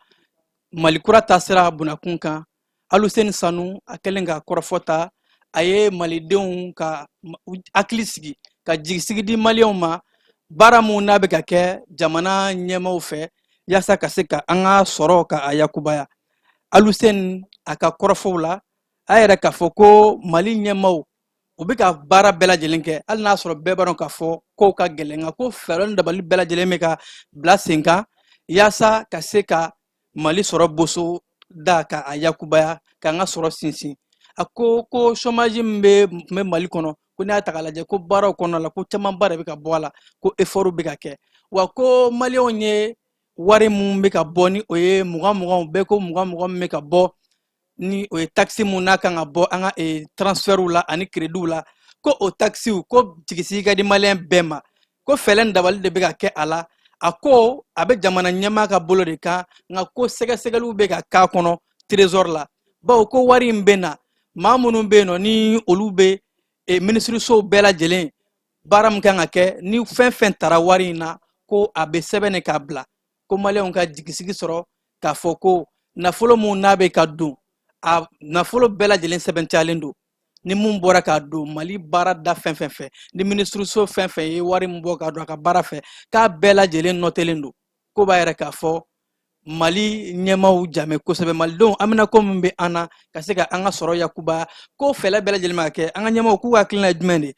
Mali kura taasira bunakun kan, Aluseni Sanu. A kɛlen ka kɔrɔfɔ ta, a ye malidenw ka hakili sigi, ka jigisigi di maliyɛnw ma baara mun n'a bɛ ka kɛ jamana ɲɛmaaw fɛ yaasa ka se ka an ka sɔrɔ ka a yakubaya. Aluseni a ka kɔrɔfɔw la, a yɛrɛ k'a fɔ ko Mali ɲɛmaaw U bɛ ka baara bɛɛ lajɛlen kɛ, hali n'a sɔrɔ bɛɛ b'a dɔn k'a fɔ kow ka gɛlɛn, nka ko fɛɛrɛ ni dabali bɛɛ lajɛlen bɛ ka bila sen kan yaasa ka se ka Mali sɔrɔ boso da, ka a yakubaya, k'an ka sɔrɔ sinsin. A ko ko chômage min bɛ tun bɛ Mali kɔnɔ, ko n'i y'a ta k'a lajɛ, ko baaraw kɔnɔna la, ko camanba de bɛ ka bɔ a la, ko effort bɛ ka kɛ. Wa ko maliyɛnw ye wari mun bɛ ka bɔ, ni o ye mugan mugan, bɛɛ ko mugan mugan min bɛ ka bɔ, ni o ye taxe mun n'a kan ka bɔ an ka transfertw la ani créditw la, ko o taxew, ko jigisigi ka di maliyɛn bɛɛ ma, ko fɛɛrɛ ni dabali de bɛ ka kɛ a la. A ko a bɛ jamana ɲɛmaa ka bolo de kan, nka ko sɛgɛsɛgɛliw bɛ ka k'a kɔnɔ trésor la, bawo ko wari in bɛ na maa minnu bɛ yen nɔ, ni olu bɛ minisirisow bɛɛ lajɛlen, baara min kan ka kɛ, ni fɛn fɛn tara wari in na, ko a bɛ sɛbɛn de k'a bila, ko maliyɛnw ka jigisigi sɔrɔ k'a fɔ ko nafolo mun n'a bɛ ka don, a nafolo bɛɛ lajɛlen sɛbɛntiyalen don, ni mun bɔra k'a don Mali baara da fɛn fɛn fɛ, ni minisiriso fɛn fɛn ye wari min bɔ k'a don a ka baara fɛ, k'a bɛɛ lajɛlen nɔtelen don. Ko b'a yɛrɛ k'a fɔ Mali ɲɛmaaw jamɛ kosɛbɛ, malidenw haminako min bɛ an na ka se ka an ka sɔrɔ yakubaya, ko fɛɛrɛ bɛɛ lajɛlen ma ka kɛ. An ka ɲɛmaaw k'u ka hakilina ye jumɛn de,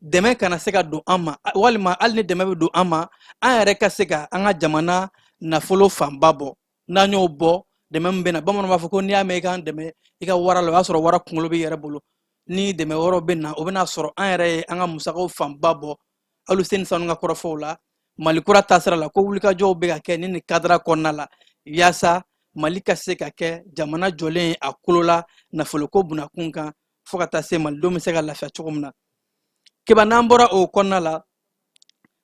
dɛmɛ kana se ka don an ma, walima hali ni dɛmɛ bɛ don an ma, an yɛrɛ ka se ka an ka jamana nafolo fanba bɔ. N'an y'o bɔ, dɛmɛ min bɛ na, bamananw b'a fɔ ko n'i y'a mɛn i k'an dɛmɛ i ka wara la, o y'a sɔrɔ wara kunkolo b'i yɛrɛ bolo. Ni dɛmɛ wɛrɛw bɛ na, o bɛna sɔrɔ an yɛrɛ ye an ka musakaw fanba bɔ. Aluseni Sanu ka kɔrɔfɔw la, Mali kura taasira la, ko wulikajɔw bɛ ka kɛ ni nin kadara kɔnɔna la, yaasa Mali ka se ka kɛ jamana jɔlen ye a kolo la nafoloko bunakun kan, fo ka taa se malidenw bɛ se ka lafiya cogo min na. Keba, n'an bɔra o kɔnɔna la,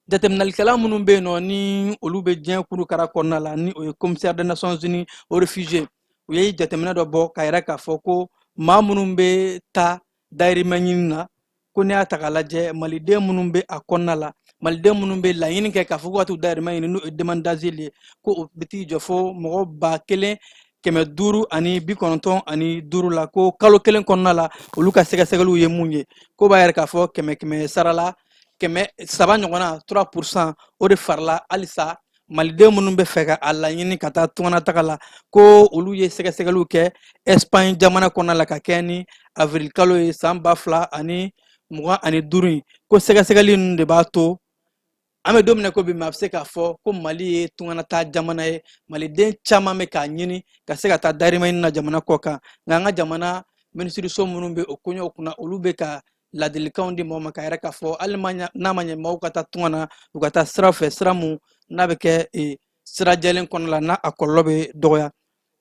jateminɛlikɛla minnu bɛ yen nɔ, ni olu bɛ diɲɛ kurukara kɔnɔna la, ni o ye commissaire des Nations Unies aux réfugiés, u ye jateminɛ dɔ bɔ k'a yira k'a fɔ ko maa minnu bɛ taa dayirimɛ ɲini na, ko n'i y'a ta k'a lajɛ, maliden minnu bɛ a kɔnɔna la, maliden minnu bɛ laɲini kɛ k'a fɔ k'u ka t'u dayirimɛ ɲini, n'o ye demande d'asile ye, ko o bɛ t'i jɔ fo mɔgɔ 1595 la, ko kalo kelen kɔnɔna la, olu ka sɛgɛsɛgɛliw ye mun ye, ko b'a yɛrɛ k'a fɔ kɛmɛ kɛmɛ sara la, 300 ɲɔgɔnna, 3%, o de farala halisa maliden minnu bɛ fɛ ka a laɲini ka taa tunganataga la. Ko olu ye sɛgɛsɛgɛliw kɛ Espagne jamana kɔnɔna la ka kɛ ni avril kalo ye san 2025 in, ko sɛgɛsɛgɛli ninnu de b'a to an bɛ don min na ko bi, ma a bɛ se k'a fɔ ko Mali ye tunganata jamana ye. Maliden caman bɛ k'a ɲini ka se ka taa dayirimɛ ɲini na jamana kɔ kan, nka an ka jamana minisiriso minnu bɛ o koɲɛw kunna, olu bɛ ka ladilikanw di mɔgɔ ma k'a yɛrɛ k'a fɔ hali n'a ma ɲɛ maaw ka taa tunga na, u ka taa sira fɛ, sira mun n'a bɛ kɛ sira jɛlen kɔnɔ la, n'a a kɔlɔlɔ bɛ dɔgɔya.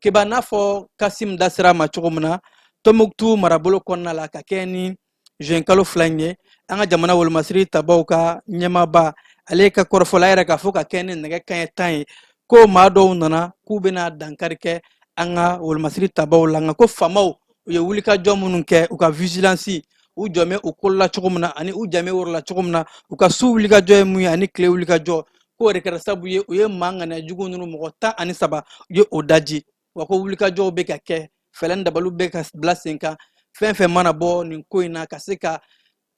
Keba, n'a fɔ Kasim da sera a ma cogo min na, Tɔnbukutu marabolo kɔnɔna la, ka kɛ ni juin kalo 2 in ye, an ka jamana wolomasiri tabaw ka ɲɛmaaba, ale ka kɔrɔfɔ la yɛrɛ k'a fɔ ka kɛ ni nɛgɛ kanɲɛ 10 ye, ko maa dɔw nana k'u bɛna dankari kɛ an ka wolomasiri tabaw la, nka ko faamaw, u ye wulikajɔ minnu kɛ, u ka vigilance, u jɔmɛ u kolo la cogo min na, ani u jame woro la cogo min na, u ka su wulikajɔ ye mun ye ani tile wulikajɔ, k'o de kɛra sababu ye u ye maa ŋaniya jugu ninnu mɔgɔ 13, u ye o daji. Wa ko wulikajɔw bɛ ka kɛ, fɛɛrɛ ni dabaliw bɛ ka bila sen kan, fɛn fɛn mana bɔ nin ko in na, ka se ka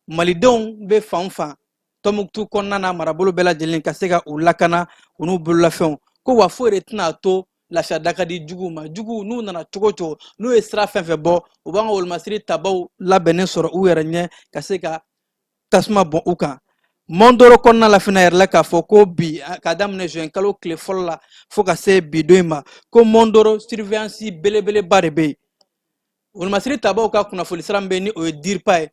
malidenw bɛ fan o fan Tɔnbukutu kɔnɔna na, marabolo bɛɛ lajɛlen, ka se ka u lakana u n'u bololafɛnw. Ko wa foyi de tɛna to lafiya da ka di juguw ma. Juguw n'u nana cogo o cogo, n'u ye sira fɛn fɛn bɔ, u b'an ka wolomasiri tabaw labɛnnen sɔrɔ u yɛrɛ ɲɛ ka se ka tasuma bɔn u kan. Mɔndoro kɔnɔna la fana yɛrɛ la, k'a fɔ ko bi, k'a daminɛ juin kalo tile fɔlɔ la fo ka se bi don in ma, ko Mɔndoro surveillance belebeleba de bɛ yen. Wolomasiri tabaw ka kunnafoni sira min bɛ yen, ni o ye DIRPA ye,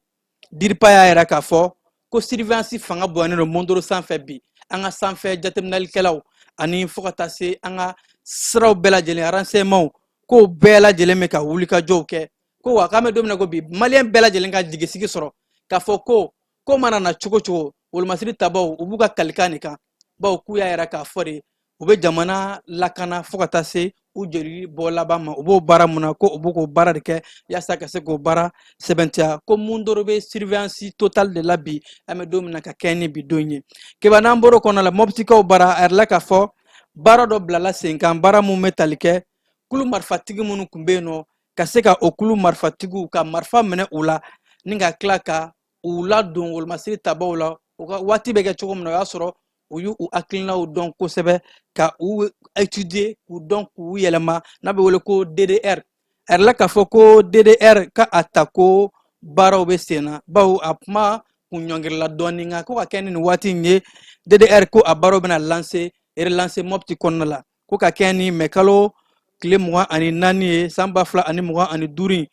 DIRPA y'a yira k'a fɔ ko surveillance fanga bonyanen don Mɔndoro sanfɛ bi. An ka sanfɛ jateminɛlikɛlaw ani fo ka taa se an ka siraw bɛɛ lajɛlen, renseignement, k'o bɛɛ lajɛlen bɛ ka wulikajɔw kɛ. Ko wa k'an bɛ don min na ko bi, maliyɛn bɛɛ lajɛlen ka jigisigi sɔrɔ k'a fɔ ko ko mana na cogo cogo, wolomasiri tabaw, u b'u ka kalikan de kan, bawo k'u y'a yira k'a fɔ de u bɛ jamana lakana fo ka taa se u joli bɔ laban ma. U b'o baara mun na, ko u b'o k'o baara de kɛ yaasa ka se k'o baara sɛbɛntiya. Ko Mundoro bɛ surveillance totale de la bi, an bɛ don min na ka kɛɲɛ ni bi don ye. Keba, n'an bɔr'o kɔnɔ la, Mɔptikaw bara, a yirala k'a fɔ baara dɔ bilala sen kan, baara mun bɛ tali kɛ kulu marifatigi minnu tun bɛ yen nɔ, ka se ka o kulu marifatigiw ka marifa minɛ u la, ni ka tila ka u ladon wolomasiri tabaw la. U ka waati bɛ kɛ cogo min na, o y'a sɔrɔ u y'u hakilinaw dɔn kosɛbɛ, ka u étudier, k'u dɔn, k'u yɛlɛma, n'a bɛ wele ko DDR. A yirala k'a fɔ ko DDR ka a ta ko Baaraw bɛ sen na, bawo a kuma kun ɲɔngirila dɔɔni, nka ko ka kɛ ni nin waati in ye, DDR ko a baaraw bɛna lancer, relancer Mopti kɔnɔna la, ko ka kɛ ni mɛ kalo tile 24 ye san 2025 in.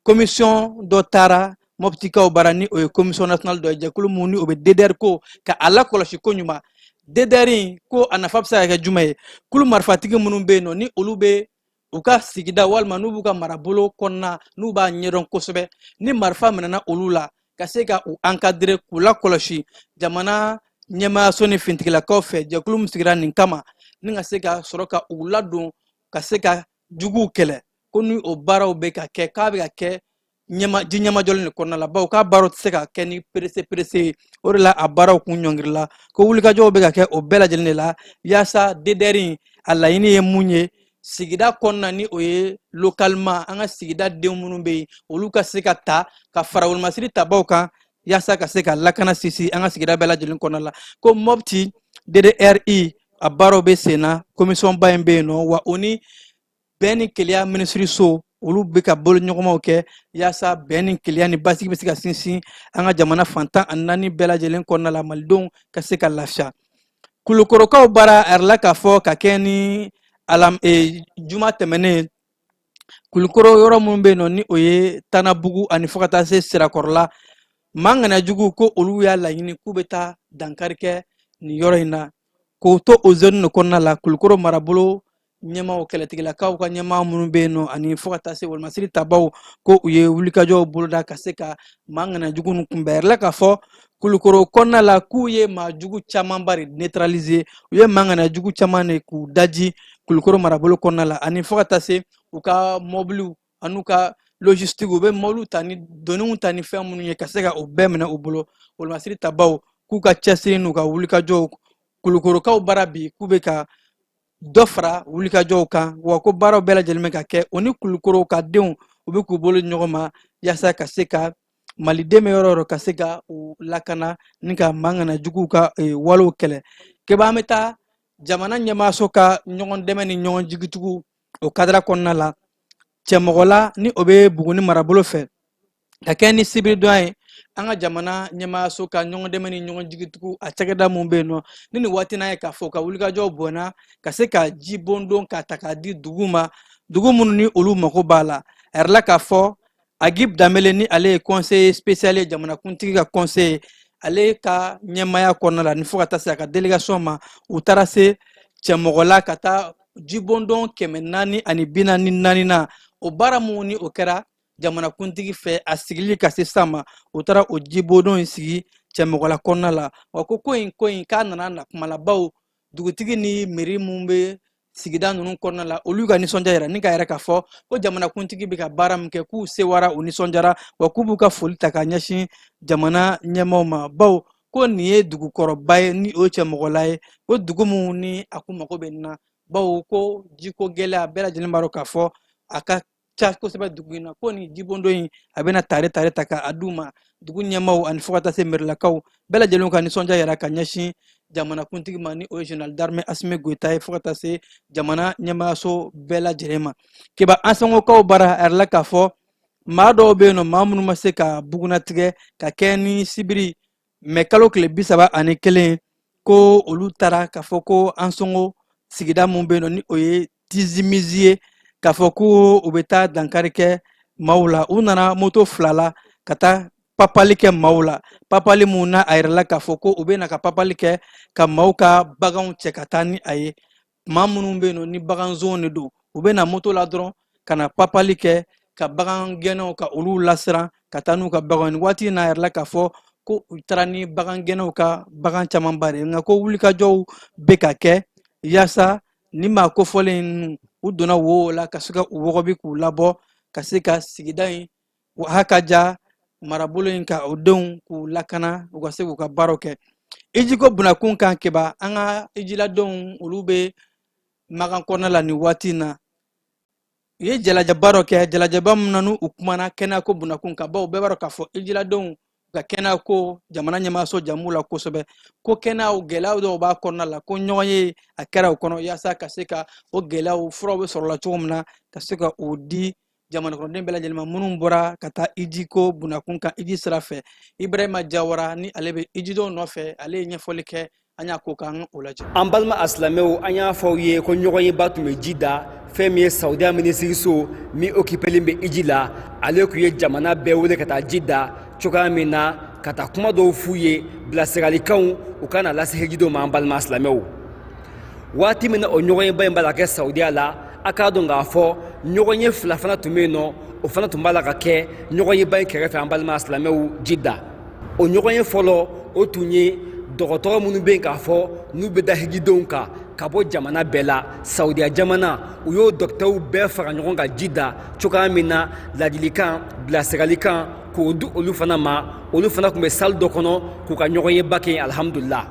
Commission dɔ taara Moptikaw bara, ni o ye commission nationale dɔ ye, jɛkulu mun ni o bɛ DDR ko ka a lakɔlɔsi ko ɲuman. DDR in ko a nafa bɛ se ka kɛ jumɛn ye? Kulu marifatigi minnu bɛ yen nɔ, ni olu bɛ u ka sigida walima n'u b'u ka marabolo kɔnɔna, n'u b'a ɲɛdɔn kosɛbɛ, ni marifa minɛna olu la, ka se ka u encadrer, k'u lakɔlɔsi jamana ɲɛmaayaso ni fintigilakaw fɛ, jɛkulu min sigira nin kama, ni ka se ka sɔrɔ ka u ladon ka se ka juguw kɛlɛ. Ko ni o baaraw bɛ ka kɛ, k'a bɛ ka kɛ ɲɛma ji ɲɛmajɔlen de kɔnɔna la, bawo k'a baaraw tɛ se ka kɛ ni pressé pressé ye. O de la a baaraw kun ɲɔngirila. Ko wulikajɔw bɛ ka kɛ o bɛɛ lajɛlen de la yaasa DDR in a laɲini ye mun ye sigida kɔnɔna, ni o ye localement an ka sigida denw minnu bɛ yen, olu ka se ka ta ka fara wolomasiri tabaw kan yaasa ka se ka lakana sinsin an ka sigida bɛɛ lajɛlen kɔnɔna la. Ko Mopti DDRI a baaraw bɛ sen na, commission ba in bɛ yen nɔ, wa o ni bɛn ni kelenya minisiriso, olu bɛ ka boloɲɔgɔnmaw kɛ yaasa bɛn ni kelenya ni basigi bɛ se ka sinsin an ka jamana fan 14 bɛɛ lajɛlen kɔnɔna la, malidenw ka se ka lafiya. Kulukorokaw bara, a yirala k'a fɔ ka kɛ ni alam juma tɛmɛnen, Kulukoro yɔrɔ minnu bɛ yen nɔ, ni o ye Tanabugu ani fo ka taa se Sirakɔrɔla, maa ŋanajugu ko olu y'a laɲini k'u bɛ taa dankari kɛ nin yɔrɔ in na. K'o to o zone de kɔnɔna la, Kulukoro marabolo ɲɛmaaw, kɛlɛtigilakaw ka ɲɛmaa minnu bɛ yen nɔ, ani fo ka taa se wolomasiri tabaw, ko u ye wulikajɔw boloda ka se ka maa ŋanajugu ninnu kunbɛn. A yirala k'a fɔ Kulukoro kɔnɔna la k'u ye maa jugu camanba de neutraliser, u ye maa ŋanajugu caman de k'u daji Kulukoro marabolo kɔnɔna la, ani fo ka taa se u ka mɔbiliw an'u ka logistique, u bɛ mɔbiliw ta ni doniw ta ni fɛn minnu ye, ka se ka o bɛɛ minɛ u bolo. Wolomasiri tabaw k'u ka cɛsiri n'u ka wulikajɔw Kulukorokaw bara bi, k'u bɛ ka dɔ fara wulikajɔw kan, wa ko baaraw bɛɛ lajɛlen bɛ ka kɛ o ni Kulukoro ka denw, u bɛ k'u bolo ɲɔgɔn ma yaasa ka se ka maliden bɛ yɔrɔ o yɔrɔ ka se ka u lakana ni ka maa ŋanajuguw ka walew kɛlɛ. Keba, an bɛ taa jamana ɲɛmaaso ka ɲɔgɔn dɛmɛ ni ɲɔgɔn jigitugu o kadara kɔnɔna la Cɛmɔgɔla, ni o bɛ Buguni marabolo fɛ, ka kɛ ni sibiridon ye. An ka jamana ɲɛmaayaso ka ɲɔgɔn dɛmɛ ni ɲɔgɔn jigitugu a cakɛda mun bɛ yen nɔ, ni nin waati n'a ye k'a fɔ ka wulikajɔw bɔnna ka se ka ji bondon k'a ta k'a di dugu ma, dugu minnu ni olu mago b'a la. A yirala k'a fɔ Agib Danbele, ni ale ye conseiller spécial ye, jamanakuntigi ka conseiller, ale ka ɲɛmaaya kɔnɔna la, ni fo ka taa se a ka délégation ma, u taara se Cɛmɔgɔla ka taa jibondon 444 na. O baara mun ni o kɛra jamanakuntigi fɛ a sigili ka se sisan ma, u taara o jibondon in sigi Cɛmɔgɔla kɔnɔna la. Wa ko ko in k'a nana na kuma la, bawo dugutigi ni mairie mun bɛ sigida ninnu kɔnɔna la, olu ka nisɔndiya yɛrɛ ni ka yɛrɛ k'a fɔ ko jamanakuntigi bɛ ka baara min kɛ, k'u sewara, u nisɔndiyara, wa k'u b'u ka foli ta ka ɲɛsin jamana ɲɛmaaw ma, bawo ko nin ye dugukɔrɔba ye, ni o ye Cɛmɔgɔla ye, ko dugu min ni a kun mago bɛ nin na, bawo ko jiko gɛlɛya bɛɛ lajɛlen b'a dɔn k'a fɔ a ka ca kosɛbɛ dugu in na. Ko nin jibondon in a bɛna tare tare ta k'a d'u ma. Dugu ɲɛmaaw ani fo ka taa se mɛrilakaw bɛɛ lajɛlen ka nisɔndiya yɛrɛ ka ɲɛsin jamanakuntigi ma, ni o ye général d'armée Asimi Goyita ye, fo ka taa se jamana ɲɛmaayaso bɛɛ lajɛlen ma. Keba, Ansɔngɔkaw bara, a yirala k'a fɔ maa dɔw bɛ yen nɔ, maa minnu ma se ka bugunnatigɛ ka kɛ ni sibiri mɛ kalo tile 31, ko olu taara k'a fɔ ko Ansɔngɔ sigida mun bɛ yen nɔ, ni o ye Tizimizi ye, k'a fɔ ko u bɛ taa dankari kɛ maaw la. U nana moto fila la ka taa papali kɛ maaw la, papali mun na a yirala k'a fɔ ko u bɛ na ka papali kɛ ka maaw ka baganw cɛ ka taa ni a ye. Maa minnu bɛ yen nɔ ni baganzonw de don, u bɛ na moto la dɔrɔn ka na papali kɛ ka bagan gɛnnaw ka olu lasiran ka taa n'u ka baganw. Nin waati in na, a yirala k'a fɔ ko u taara ni bagan gɛnnaw ka bagan camanba de ye, nka ko wulikajɔw bɛ ka kɛ yaasa ni maa kofɔlen ninnu u donna wo la ka se ka u wɔgɔbi k'u labɔ, ka se ka sigida in haka ja marabolo in ka o denw k'u lakana, u ka se k'u ka baaraw kɛ. Ijiko bunakun kan, Keba, an ka ijiladenw olu bɛ Makan kɔnɔna la nin waati in na. U ye jalajɛba dɔ kɛ, jalajɛba min na n'u kumana kɛnɛyako bunakun kan, bawo bɛɛ b'a dɔn k'a fɔ ijiladenw ka kɛnɛyako jamana ɲɛmaaso jamu la kosɛbɛ, ko kɛnɛyaw gɛlɛyaw dɔw b'a kɔnɔna la, ko ɲɔgɔn ye a kɛra o kɔnɔ yaasa ka se ka o gɛlɛyaw furaw bɛ sɔrɔ la cogo min na, ka se ka o di. jamanakɔnɔden bɛɛ lajɛlen ma minnu bɔra ka taa ijiko bunakun kan iji sira fɛ. Ibrahima Jawara ni ale bɛ ijidenw nɔfɛ, ale ye ɲɛfɔli kɛ, an y'a ko k'an o lajɛ. An balima asilamɛw, an y'a fɔ aw ye ko ɲɔgɔnyeba tun bɛ Jida. Fɛn min ye Saudiya minisiriso min okipelen bɛ iji la, ale tun ye jamana bɛɛ wele ka taa Jida cogoya min na ka taa kuma dɔw f'u ye, bilasiralikanw u ka na lase hijidenw ma. An balima asilamɛw, waati min na o ɲɔgɔnyeba in b'a la kɛ Saudiya la, a k'a dɔn k'a fɔ ɲɔgɔnye fila fana tun bɛ yen nɔ, o fana tun b'a la ka kɛ ɲɔgɔnyeba in kɛrɛfɛ. An balima asilamɛw, Jida, o ɲɔgɔnye fɔlɔ, o tun ye dɔgɔtɔrɔ minnu bɛ yen k'a fɔ n'u bɛ da hijidenw kan ka bɔ jamana bɛɛ la, Saudiya jamana, u y'o dɔkitɛriw bɛɛ fara ɲɔgɔn kan Jida cogoya min na, ladilikan, bilasiralikan k'o di olu fana ma. Olu fana tun bɛ salle dɔ kɔnɔ k'u ka ɲɔgɔnyeba kɛ yen. Alihamudulila,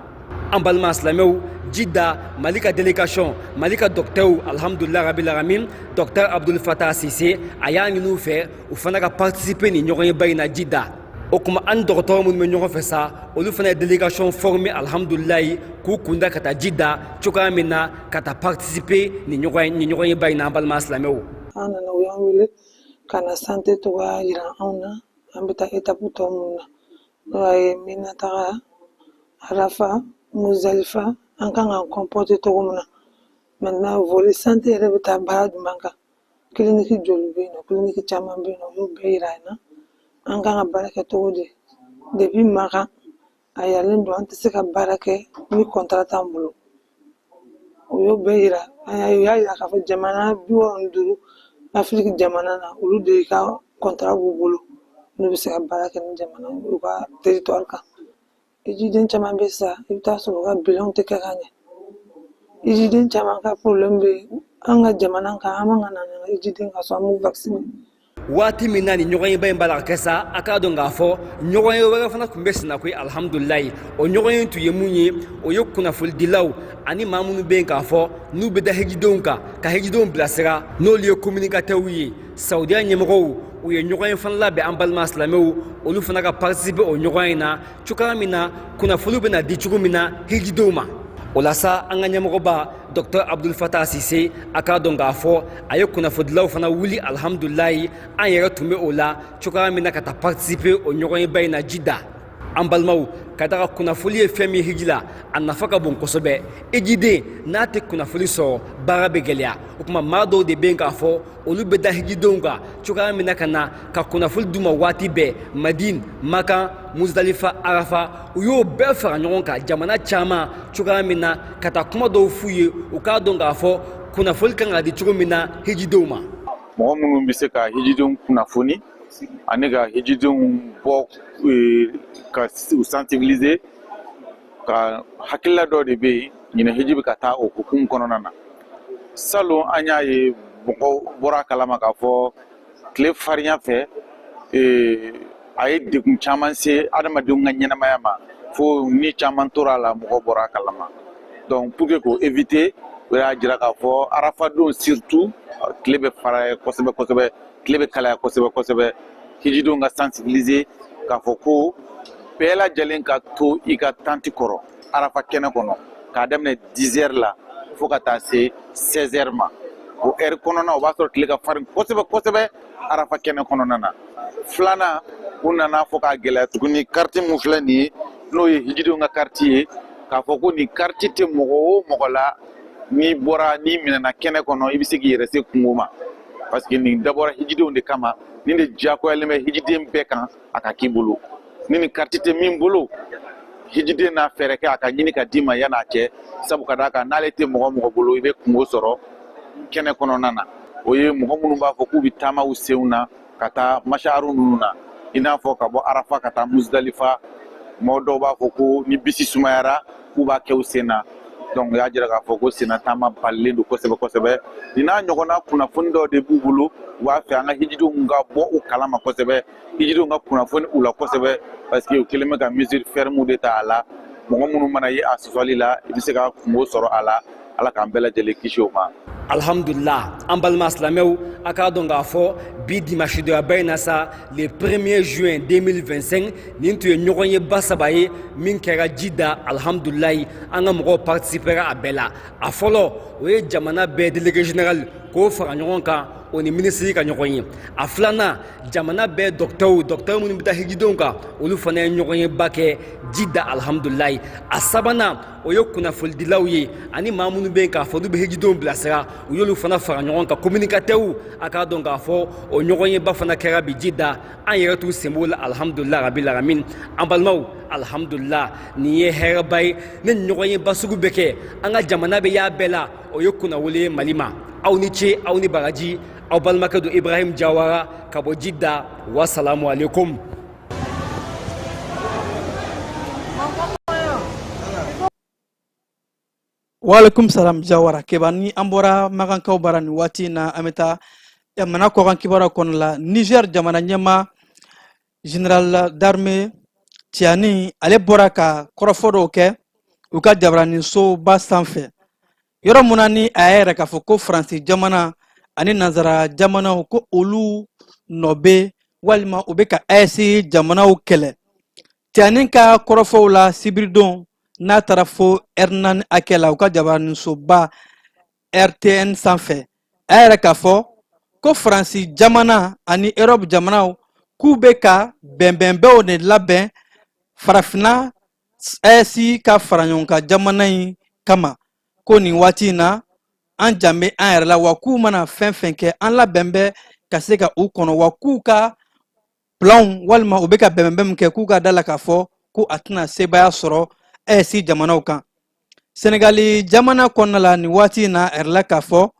an balima silamɛw, Jida, Mali ka délégation, Mali ka dɔkitɛriw, alihamudulila rabil alamin, docteur Abdul Fatah Sise, a y'a ɲini u fɛ u fana ka participer nin ɲɔgɔnyeba in na Jida. O tuma an dɔgɔtɔrɔ minnu bɛ ɲɔgɔn fɛ sa, olu fana ye délégation former, alihamudulilayi, k'u kunda ka taa Jida cogoya min na ka taa participer nin ɲɔgɔnyeba in na. An balima silamɛw, An nana, u y'an wele ka na santé cogoya yira anw na. An bɛ taa étape tɔ minnu na, n'o ye Mina taga, Arafa, Muzalifa, an kan k'an comporter cogo min na. Maintenant, volet santé yɛrɛ bɛ taa baara jumɛn kan, clinique joli bɛ yen nɔ, clinique caman bɛ yen nɔ, u y'o bɛɛ yira an na. An kan ka baara kɛ cogo di? Depuis Makan a yiralen don an tɛ se ka baara kɛ ni contrat t'an bolo. U y'o bɛɛ yira an y'a, u y'a yira k'a fɔ jamana 65 Afiriki jamana na, olu de ka contrat b'u bolo, n'u bɛ se ka baara kɛ ni jamana u ka territoire kan. Ijiden caman bɛ sa, i bɛ taa sɔrɔ u ka bilanw tɛ kɛ ka ɲɛ. Ijiden caman ka problème bɛ an ka jamana kan, an man ka na n'an ka ijiden ka so, an b'u vacciner. Waati min na ni ɲɔgɔnyeba in b'a la ka kɛ sa, a k'a dɔn k'a fɔ ɲɔgɔnye wɛrɛ fana tun bɛ senna koyi, alihamudulilayi. O ɲɔgɔnye tun ye mun ye? O ye kunnafonidilaw ani maa minnu bɛ yen k'a fɔ n'u bɛ da hijidenw kan ka hijidenw bilasira, n'olu ye communicateurs ye. Saudiya ɲɛmɔgɔw, u ye ɲɔgɔnye fana labɛn, an balima silamɛw, olu fana ka participer o ɲɔgɔnye na cogoya min na kunnafoniw bɛna di cogo min na hijidenw ma. O la sa, an ka ɲɛmɔgɔba docteur Abdul Fatah Sise, a k'a dɔn k'a fɔ a ye kunnafonidilaw fana wuli, alihamudulilayi, an yɛrɛ tun bɛ o la cogoya min na ka taa participer o ɲɔgɔnyeba in na Jida. An balimaw, ka daga kunnafoli ye fɛn min hiji la, a nafa ka bon kosɛbɛ. Hijiden n'a tɛ kunnafoli sɔrɔ, baara bɛ gɛlɛya. O tuma maa dɔw de bɛ yen k'a fɔ olu bɛ da hijidenw kan cogoya min na ka na ka kunnafoli d'u ma waati bɛɛ, Madine, Makan, Muzdalifa, Arafa, u y'o bɛɛ fara ɲɔgɔn kan jamana caman cogoya min na ka taa kuma dɔw f'u ye, u k'a dɔn k'a fɔ kunnafoli kan ka di cogo min na hijidenw ma. Mɔgɔ minnu bɛ se ka hijidenw kunnafoni ani ka hijidenw bɔ ka u sensibiliser, ka hakilila dɔ de bɛ yen. Ɲinɛ hiji bɛ ka taa o hukumu kɔnɔna na. Salon, an y'a ye mɔgɔw bɔra a kalama k'a fɔ tile farinya fɛ, a ye degun caman se adamadenw ka ɲɛnamaya ma, fo ni caman tora a la, mɔgɔw bɔra a kalama. Donc pour que k'o éviter, o y'a jira k'a fɔ arafa don surtout, tile bɛ farinya kosɛbɛ kosɛbɛ, tile bɛ kalaya kosɛbɛ kosɛbɛ, hijidenw ka sensibiliser k'a fɔ ko bɛɛ lajɛlen ka to i ka tente kɔrɔ arafa kɛnɛ kɔnɔ k'a daminɛ 10 heures la fo ka taa se 16 heures ma. O heure kɔnɔna, o b'a sɔrɔ tile ka farin kosɛbɛ kosɛbɛ arafa kɛnɛ kɔnɔna na. Filanan, u nana fɔ k'a gɛlɛya tuguni, carte mun filɛ nin ye, n'o ye hijidenw ka carte ye, k'a fɔ ko nin carte tɛ mɔgɔ o mɔgɔ la, n'i bɔra, n'i minɛna kɛnɛ kɔnɔ, i bɛ se k'i yɛrɛ se kungo ma, parce que nin dabɔra hijidenw de kama. Nin de diyagoyalen bɛ hijiden bɛɛ kan a ka k'i bolo. Ni nin carte tɛ min bolo, hijiden n'a fɛɛrɛ kɛ a ka ɲini ka d'i ma yan'a cɛ, sabu ka d'a kan n'ale tɛ mɔgɔ mɔgɔ bolo, i bɛ kungo sɔrɔ kɛnɛ kɔnɔna na. O ye mɔgɔ minnu b'a fɔ k'u bɛ taama u senw na ka taa masharu ninnu na, i n'a fɔ ka bɔ Arafa ka taa Musdalifa. Mɔgɔ dɔw b'a fɔ ko ni bisi sumayara, k'u b'a kɛ u sen na. Donc u y'a jira k'a fɔ ko senna taama balilen don kosɛbɛ kosɛbɛ. Nin n'a ɲɔgɔnna kunnafoni dɔw de b'u bolo, u b'a fɛ an ka hijidenw ka bɔ u kalama kosɛbɛ, hijidenw ka kunnafoni u la kosɛbɛ, parce que u kɛlen bɛ ka mesure ferme de ta a la. Mɔgɔ minnu mana ye a sɔsɔli la, i bɛ se ka kungo sɔrɔ a la. Ala k'an bɛɛ lajɛlen kisi o ma. Alhamdulillah, an balima silamɛw, a k'a dɔn k'a fɔ bi dimanche doyaba in na sa, le 1er juin 2025, nin tun ye ɲɔgɔnyeba saba ye min kɛra Jida. Alhamdulilayi, an ka mɔgɔw participera a bɛɛ la. A fɔlɔ, o ye jamana bɛɛ délégué général k'o fara ɲɔgɔn kan. O ni minisiri ka ɲɔgɔn ye. A filanan, jamana bɛɛ dɔkitɛriw, dɔkitɛri minnu bɛ taa hijidenw kan, olu fana ye ɲɔgɔnyeba kɛ Jida, alihamudulilayi. A sabanan, o ye kunnafonidilaw ye ani maa minnu bɛ yen k'a fɔ n'u bɛ hijidenw bilasira, u y'olu fana fara ɲɔgɔn kan, communicateurs. A k'a dɔn k'a fɔ o ɲɔgɔnyeba fana kɛra bi Jida. An yɛrɛ t'u sen b'o la, alihamudulila rabil alamin. An balimaw, alihamudulila, nin ye hɛrɛba ye. Ni ɲɔgɔnyeba sugu bɛ kɛ, an ka jamana bɛ y'a bɛɛ la, o ye kunnawolo ye Mali ma. Aw ni ce, aw ni baraji. Aw balimakɛ don, Ibrahim Jawara, ka bɔ Jida. Wasalamu aleykum. Waalaikum salam, Jawara Keba. Ni an bɔra Makankaw bara nin waati in na, an bɛ taa jamana kɔkan kibaruya kɔnɔ la. Niger jamana ɲɛmaa, général d'armée Tiani, ale bɔra ka kɔrɔfɔ dɔw kɛ u ka jabaraninsoba sanfɛ, yɔrɔ mun na ni a y'a yɛrɛ k'a fɔ ko Faransi jamana ani nanzara jamanaw, ko olu nɔ bɛ walima u bɛ ka AES jamanaw kɛlɛ. Tiani ka kɔrɔfɔw la sibiridon n'a taara fo ɛri 4 hakɛ la u ka jabaraninsoba RTN sanfɛ, a y'a yɛrɛ k'a fɔ ko Faransi jamana ani Europe jamanaw k'u bɛ ka bɛnbɛnbɛnw de labɛn farafinna AES ka fara ɲɔgɔn kan jamana in kama, ko nin waati in na an jan bɛ an yɛrɛ la, wa k'u mana fɛn fɛn kɛ, an labɛn bɛ ka se ka u kɔnɔ, wa k'u ka planw walima u bɛ ka bɛnbɛnbɛn min kɛ, k'u ka da la k'a fɔ ko a tɛna sebaaya sɔrɔ AES jamanaw kan. Senegali jamana kɔnɔna la nin waati in na, a yirala k'a fɔ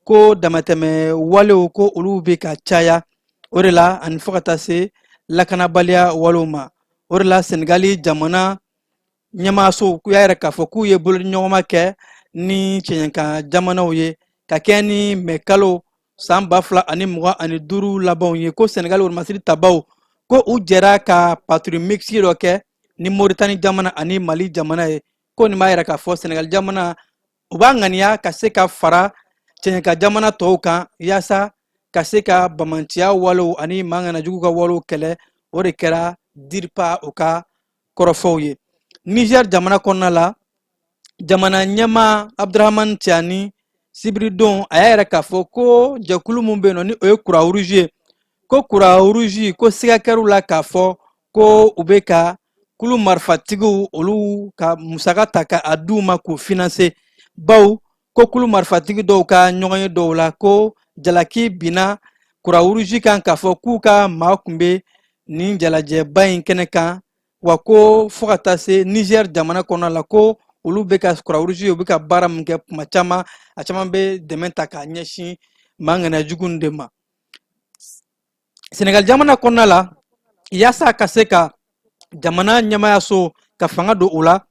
ko damatɛmɛ walew, ko olu bɛ ka caya, o de la ani fo ka taa se lakanabaliya walew ma. O de la Senegali jamana ɲɛmaaso k'u y'a yɛrɛ k'a fɔ k'u ye bolodiɲɔgɔnma kɛ ni cɛɲɛkan jamanaw ye ka kɛɲɛ ni mɛ kalo san 2025 labanw ye, ko Senegali wolomasiri tabaw, ko u jɛra ka patrouille mixte dɔ kɛ ni Moritani jamana ani Mali jamana ye. Ko nin b'a yira k'a fɔ Senegali jamana u b'a ŋaniya ka se ka fara cɛɲɛka jamana tɔw kan yaasa ka se ka bamanciya walew ani maa ŋanajugu ka walew kɛlɛ. O de kɛra DIRPA o ka kɔrɔfɔw ye. Niger jamana kɔnɔna la, jamana ɲɛmaa Abdurahman Tiani, sibiridon a y'a yɛrɛ k'a fɔ ko jɛkulu min bɛ yen nɔ ni o ye Croix Rouge ye, ko Croix Rouge, ko siga kɛr'u la k'a fɔ ko u bɛ ka kulu marifatigiw olu ka musaka ta ka a d'u ma k'u financer, bawo ko kulu marifatigi dɔw ka ɲɔgɔnye dɔw la, ko jalaki binna Croix Rouge kan k'a fɔ k'u ka maa kun bɛ nin jalajɛba in kɛnɛ kan, wa ko fo ka taa se Niger jamana kɔnɔ la, ko olu bɛ ka Croix Rouge, u bɛ ka baara min kɛ kuma caman, a caman bɛ dɛmɛ ta k'a ɲɛsin maa ŋaniya jugu de ma. Senegal jamana kɔnɔna la, yaasa ka se ka jamana ɲɛmaayaso ka fanga don o la,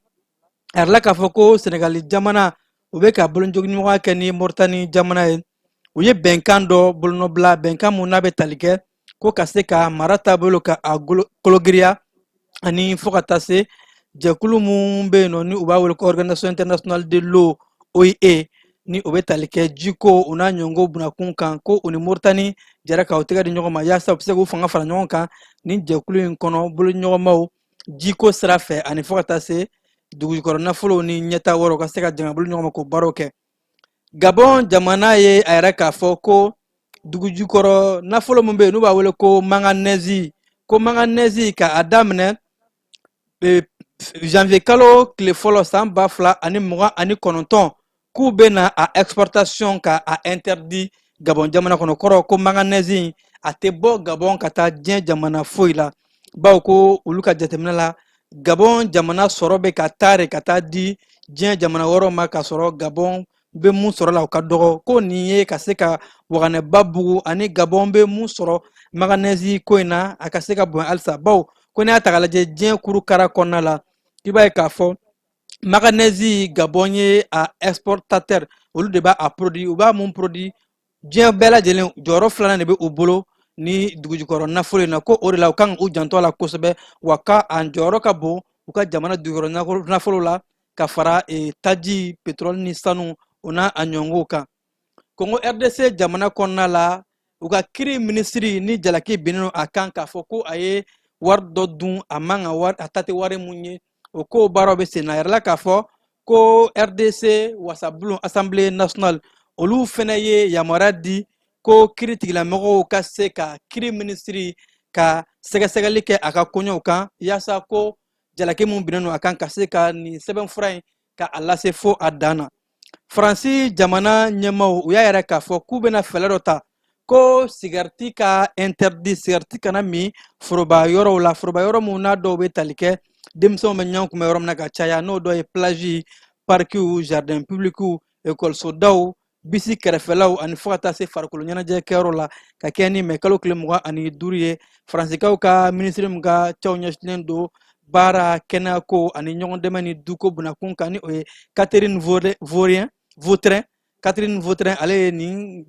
a yirala k'a fɔ ko Senegali jamana u bɛ ka bolonjogiɲɔgɔnya kɛ ni Moritani jamana ye. U ye bɛnkan dɔ bolonɔbila, bɛnkan mun n'a bɛ tali kɛ ko ka se ka mara taabolo ka a kologiriya, ani fo ka taa se jɛkulu mun bɛ yen nɔ ni u b'a wele ko Organisation internationale de l'eau, OIE, ni o bɛ tali kɛ jiko o n'a ɲɔgɔnko bunakun kan, ko u ni Moritani jɛra k'u tɛgɛ di ɲɔgɔn ma yaasa u bɛ se k'u fanga fara ɲɔgɔn kan ni jɛkulu in kɔnɔ boloɲɔgɔnmaw jiko sira fɛ, ani fo ka taa se dugujukɔrɔ nafolow ni ɲɛtaa wɛrɛw ka se ka jɛ ka bolo ɲɔgɔn ma k'o baaraw kɛ. Gabɔn jamana ye a yɛrɛ k'a fɔ ko dugujukɔrɔ nafolo min bɛ yen n'u b'a wele ko manganèse, ko manganèse ka a daminɛ janvier kalo tile fɔlɔ san 2029, k'u bɛna a exportation ka a interdit Gabɔn jamana kɔnɔ. Kɔrɔ ko manganèse a tɛ bɔ Gabɔn ka taa diɲɛ jamana foyi la, bawo ko olu ka jateminɛ la, Gabɔn jamana sɔrɔ bɛ ka taa de ka taa di diɲɛ jamana wɛrɛw ma, k'a sɔrɔ Gabɔn bɛ mun sɔrɔ la o ka dɔgɔ. Ko nin ye ka se ka waganɛba bugu ani Gabɔn bɛ mun sɔrɔ manganèse ko in na, a ka se ka bonya halisa, bawo ko n'i y'a ta k'a lajɛ diɲɛ kuru kara kɔnɔna la, i b'a ye k'a fɔ manganèse, Gabɔn ye a exportateur, olu de b'a produit, u b'a mun produit diɲɛ bɛɛ lajɛlen, jɔyɔrɔ filanan de bɛ u bolo ni dugujukɔrɔ nafolo in na. Ko o de la u kan k'u janto a la kosɛbɛ, wa ka a jɔyɔrɔ ka bon u ka jamana dugujukɔrɔ nafolo la ka fara taji, pétrole ni sanu o n'a a ɲɔgɔnw kan. Kongo RDC jamana kɔnɔna la, u ka kiri minisiri ni jalaki binnen a kan k'a fɔ ko a ye wari dɔ dun, a man ka wari, a ta tɛ wari mun ye, o ko baaraw bɛ sen na. A yirala k'a fɔ ko RDC wasabulon, Assemblée nationale, olu fɛnɛ ye yamaruya di. Ko kiri tigilamɔgɔw ka se ka kiri minisiri ka sɛgɛsɛgɛli kɛ a ka koɲɛw kan, yaasa ko jalaki mun binnen don a kan, ka se ka nin sɛbɛnfura in ka a lase fo a dan na. Faransi jamana ɲɛmaaw, u y'a yira k'a fɔ k'u bɛna fɛɛrɛ dɔ ta ko sigariti ka interdit, sigariti kana min foroba yɔrɔw la, foroba yɔrɔ mun n'a dɔw bɛ tali kɛ denmisɛnw bɛ ɲɔgɔn kunbɛn yɔrɔ min na ka caya, n'o dɔ ye plage, parkiw, jardin publicw, ekɔlisodaw, bisi kɛrɛfɛlaw, ani fo ka taa se farikolo ɲɛnajɛ kɛyɔrɔ la. Ka kɛɲɛ ni mɛ kalo tile 25 ye, Faransikaw ka minisiri min ka cɛw ɲɛsinnen don baara, kɛnɛyako ani ɲɔgɔn dɛmɛ ni duko bunakun kan, ni o ye Catherine Vautrin, Catherine Vautrin, ale ye nin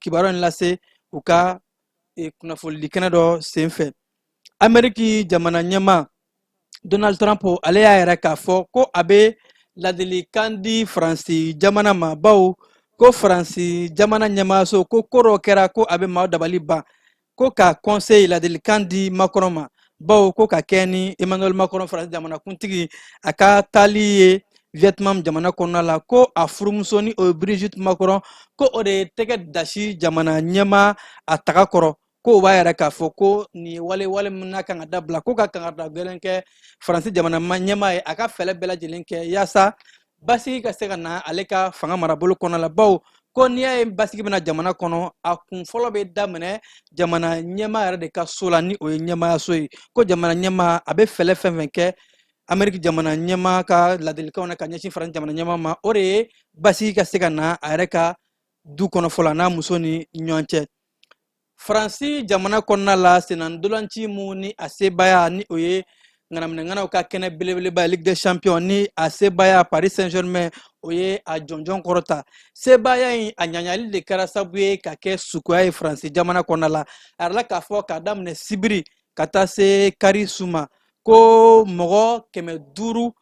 kibaruya in lase u ka kunnafonidi kɛnɛ dɔ senfɛ. Ameriki jamana ɲɛmaa Donald Trump, ale y'a yira k'a fɔ ko a bɛ ladilikan di Faransi jamana ma, bawo ko Faransi jamana ɲɛmaayaso ko ko dɔ kɛra ko a bɛ maaw dabali ban, ko ka conseil, ladilikan di Macron ma, bawo ko ka kɛɲɛ ni Emmanuel Macron, Faransi jamanakuntigi, a ka taali ye Vietnam jamana kɔnɔna la, ko a furumuso ni o ye Brigitte Macron, ko o de ye tɛgɛ dasi jamana ɲɛmaa a taga kɔrɔ, ko o b'a yira k'a fɔ ko nin ye wale wale min n'a kan ka dabila, ko ka kangarida gɛlɛn kɛ Faransi jamana ɲɛmaa ye, a ka fɛɛrɛ bɛɛ lajɛlen kɛ yaasa basigi ka se ka na ale ka fanga marabolo kɔnɔ la, bawo ko n'i y'a ye basigi bɛna jamana kɔnɔ, a kun fɔlɔ bɛ daminɛ jamana ɲɛmaa yɛrɛ de ka so la, ni o ye ɲɛmaayaso ye. Ko jamana ɲɛmaa a bɛ fɛɛrɛ fɛn fɛn kɛ Ameriki jamana ɲɛmaa ka ladilikanw na ka ɲɛsin Faransi jamana ɲɛmaa ma, o de ye basigi ka se ka na a yɛrɛ ka du kɔnɔ fɔlɔ, n'a muso ni ɲɔgɔn cɛ. Faransi jamana kɔnɔna la, sennantolaci mun ni a sebaaya ni o ye ŋanaminɛŋanaw ka kɛnɛ belebeleba Ligue des Champions, ni a sebaaya Paris Saint-Germain, o ye a jɔnjɔn kɔrɔta. Sebaaya in a ɲaɲali de kɛra sababu ye ka kɛ sukoya ye Faransi jamana kɔnɔna la. A yirala k'a fɔ k'a daminɛ sibiri ka taa se kari su ma, ko mɔgɔ 559,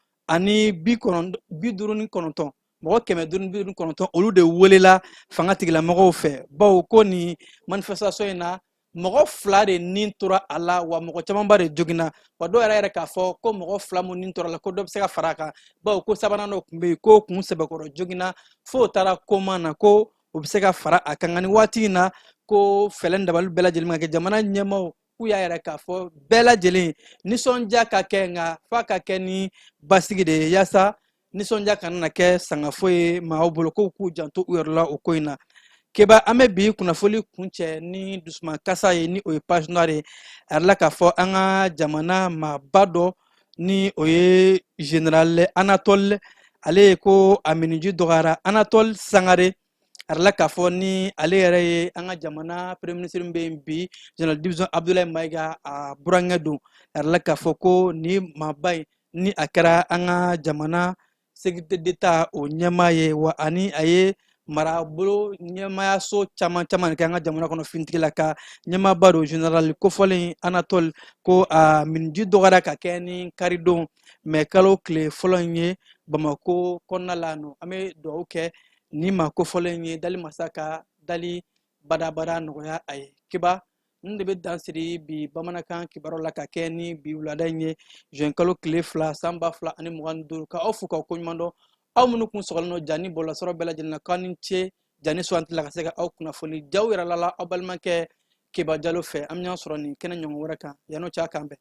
mɔgɔ 559, olu de welela fanga tigilamɔgɔw fɛ, bawo ko nin manifestation in na, mɔgɔ 2 de nin tora a la, wa mɔgɔ camanba de joginna, wa dɔw yɛrɛ k'a fɔ ko mɔgɔ 2 mun nin tora a la, ko dɔ bɛ se ka fara a kan, bawo ko sabanan dɔ tun bɛ yen ko kun sɛbɛkɔrɔ joginna f'o taara koma na, ko o bɛ se ka fara a kan. Nka nin waati in na, ko fɛɛrɛ ni dabali bɛɛ lajɛlen ka kɛ, jamana ɲɛmaaw k'u y'a yira k'a fɔ bɛɛ lajɛlen nisɔndiya ka kɛ, nka f'a ka kɛ ni basigi de ye, yaasa nisɔndiya kana na kɛ sangafo ye maaw bolo, k'u k'u janto u yɛrɛ la o ko in na. Keba, an bɛ bi kunnafoli kuncɛ ni dusumakasa ye, ni o ye page noire ye. A yirala k'a fɔ an ka jamana maaba dɔ, ni o ye général Anatole, ale ye ko a miniji dɔgɔyara, Anatole Sangare. A yirala k'a fɔ ni ale yɛrɛ ye an ka jamana premier ministre min bɛ yen bi, général division Abdoulaye Mayiga, a burankɛ don. A yirala k'a fɔ ko ni maaba in ni a kɛra an ka jamana sécurité d'État o ɲɛmaa ye, wa ani a ye marabolo ɲɛmaayaso caman caman kɛ an ka jamana kɔnɔ finitigi la ka ɲɛmaaba don, général kofɔlen Anatole, ko a miniji dɔgɔyara ka kɛ ni karidon mɛ kalo tile fɔlɔ in ye Bamako kɔnɔna la nɔ. An bɛ dugawu kɛ ni maa kofɔlen ye, dali masa ka dali badabada nɔgɔya a ye. Keba, n de bɛ dan siri bi bamanankan kibaru la ka kɛ ni bi wulada in ye, juin kalo tile 2 san 2025. Ka aw fo k'aw koɲuman dɔn, aw minnu kun sɔgɔlen don ja ni bɔlɔlɔsɔrɔ bɛɛ lajɛlen na, k'aw ni ce ja ni suwanti la ka se ka aw kunnafoni jaw yɛrɛ la aw balimakɛ Keba Jalo fɛ. An bɛ ɲɔgɔn sɔrɔ nin kɛnɛ ɲɔgɔn wɛrɛ kan, yan'o cɛ, a k'an bɛn.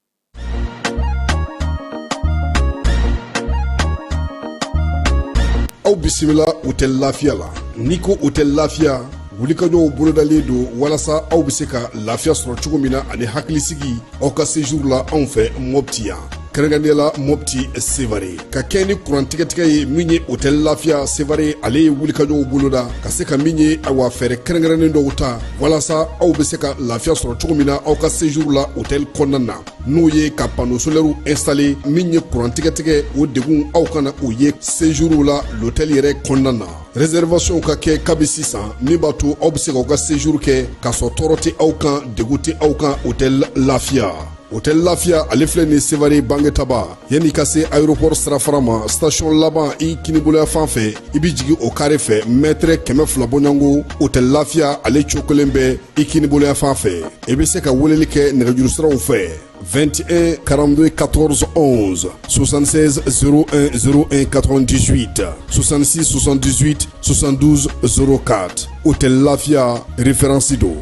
Aw bisimila Hôtel Lafiya la. N'i ko Hôtel Lafiya, wulikajɔw bolodalen don walasa aw bɛ se ka lafiya sɔrɔ cogo min na ani hakilisigi aw ka séjour la anw fɛ Mɔpti yan, kɛrɛnkɛrɛnnenya la Mɔpti Sevare. Ka kɛ ni kuran tigɛtigɛ ye min ye, Hôtel Lafiya Sevare, ale ye wulikajɔw boloda ka se ka min ye, awa, fɛɛrɛ kɛrɛnkɛrɛnnen dɔw ta walasa aw bɛ se ka lafiya sɔrɔ cogo min na aw ka séjour la hôtel kɔnɔna na, n'o ye ka panneau solaire installé. Min ye kuran tigɛtigɛ o degun, aw kana o ye séjour la l'hôtel yɛrɛ kɔnɔna na. Réservation ka kɛ kabi sisan, min b'a to aw bɛ se k'aw ka séjour kɛ k'a sɔrɔ tɔɔrɔ tɛ aw kan, degun tɛ aw kan. Hôtel Lafiya. Hôtel Lafiya, ale filɛ nin Sevare Bangetaba, yanni ka se aéroport sirafara ma, station laban i kiniboloya fan fɛ, i bɛ jigin o kare fɛ, mɛtɛrɛ 200 bɔɲɔgɔnko. Hôtel Lafiya, ale cokolen bɛ i kiniboloya fan fɛ. I bɛ se ka weleli kɛ nɛgɛjuru siraw fɛ: 21 42 14 11, 76 01 01 98, 66 78 72 04. Hôtel Lafiya, référence don.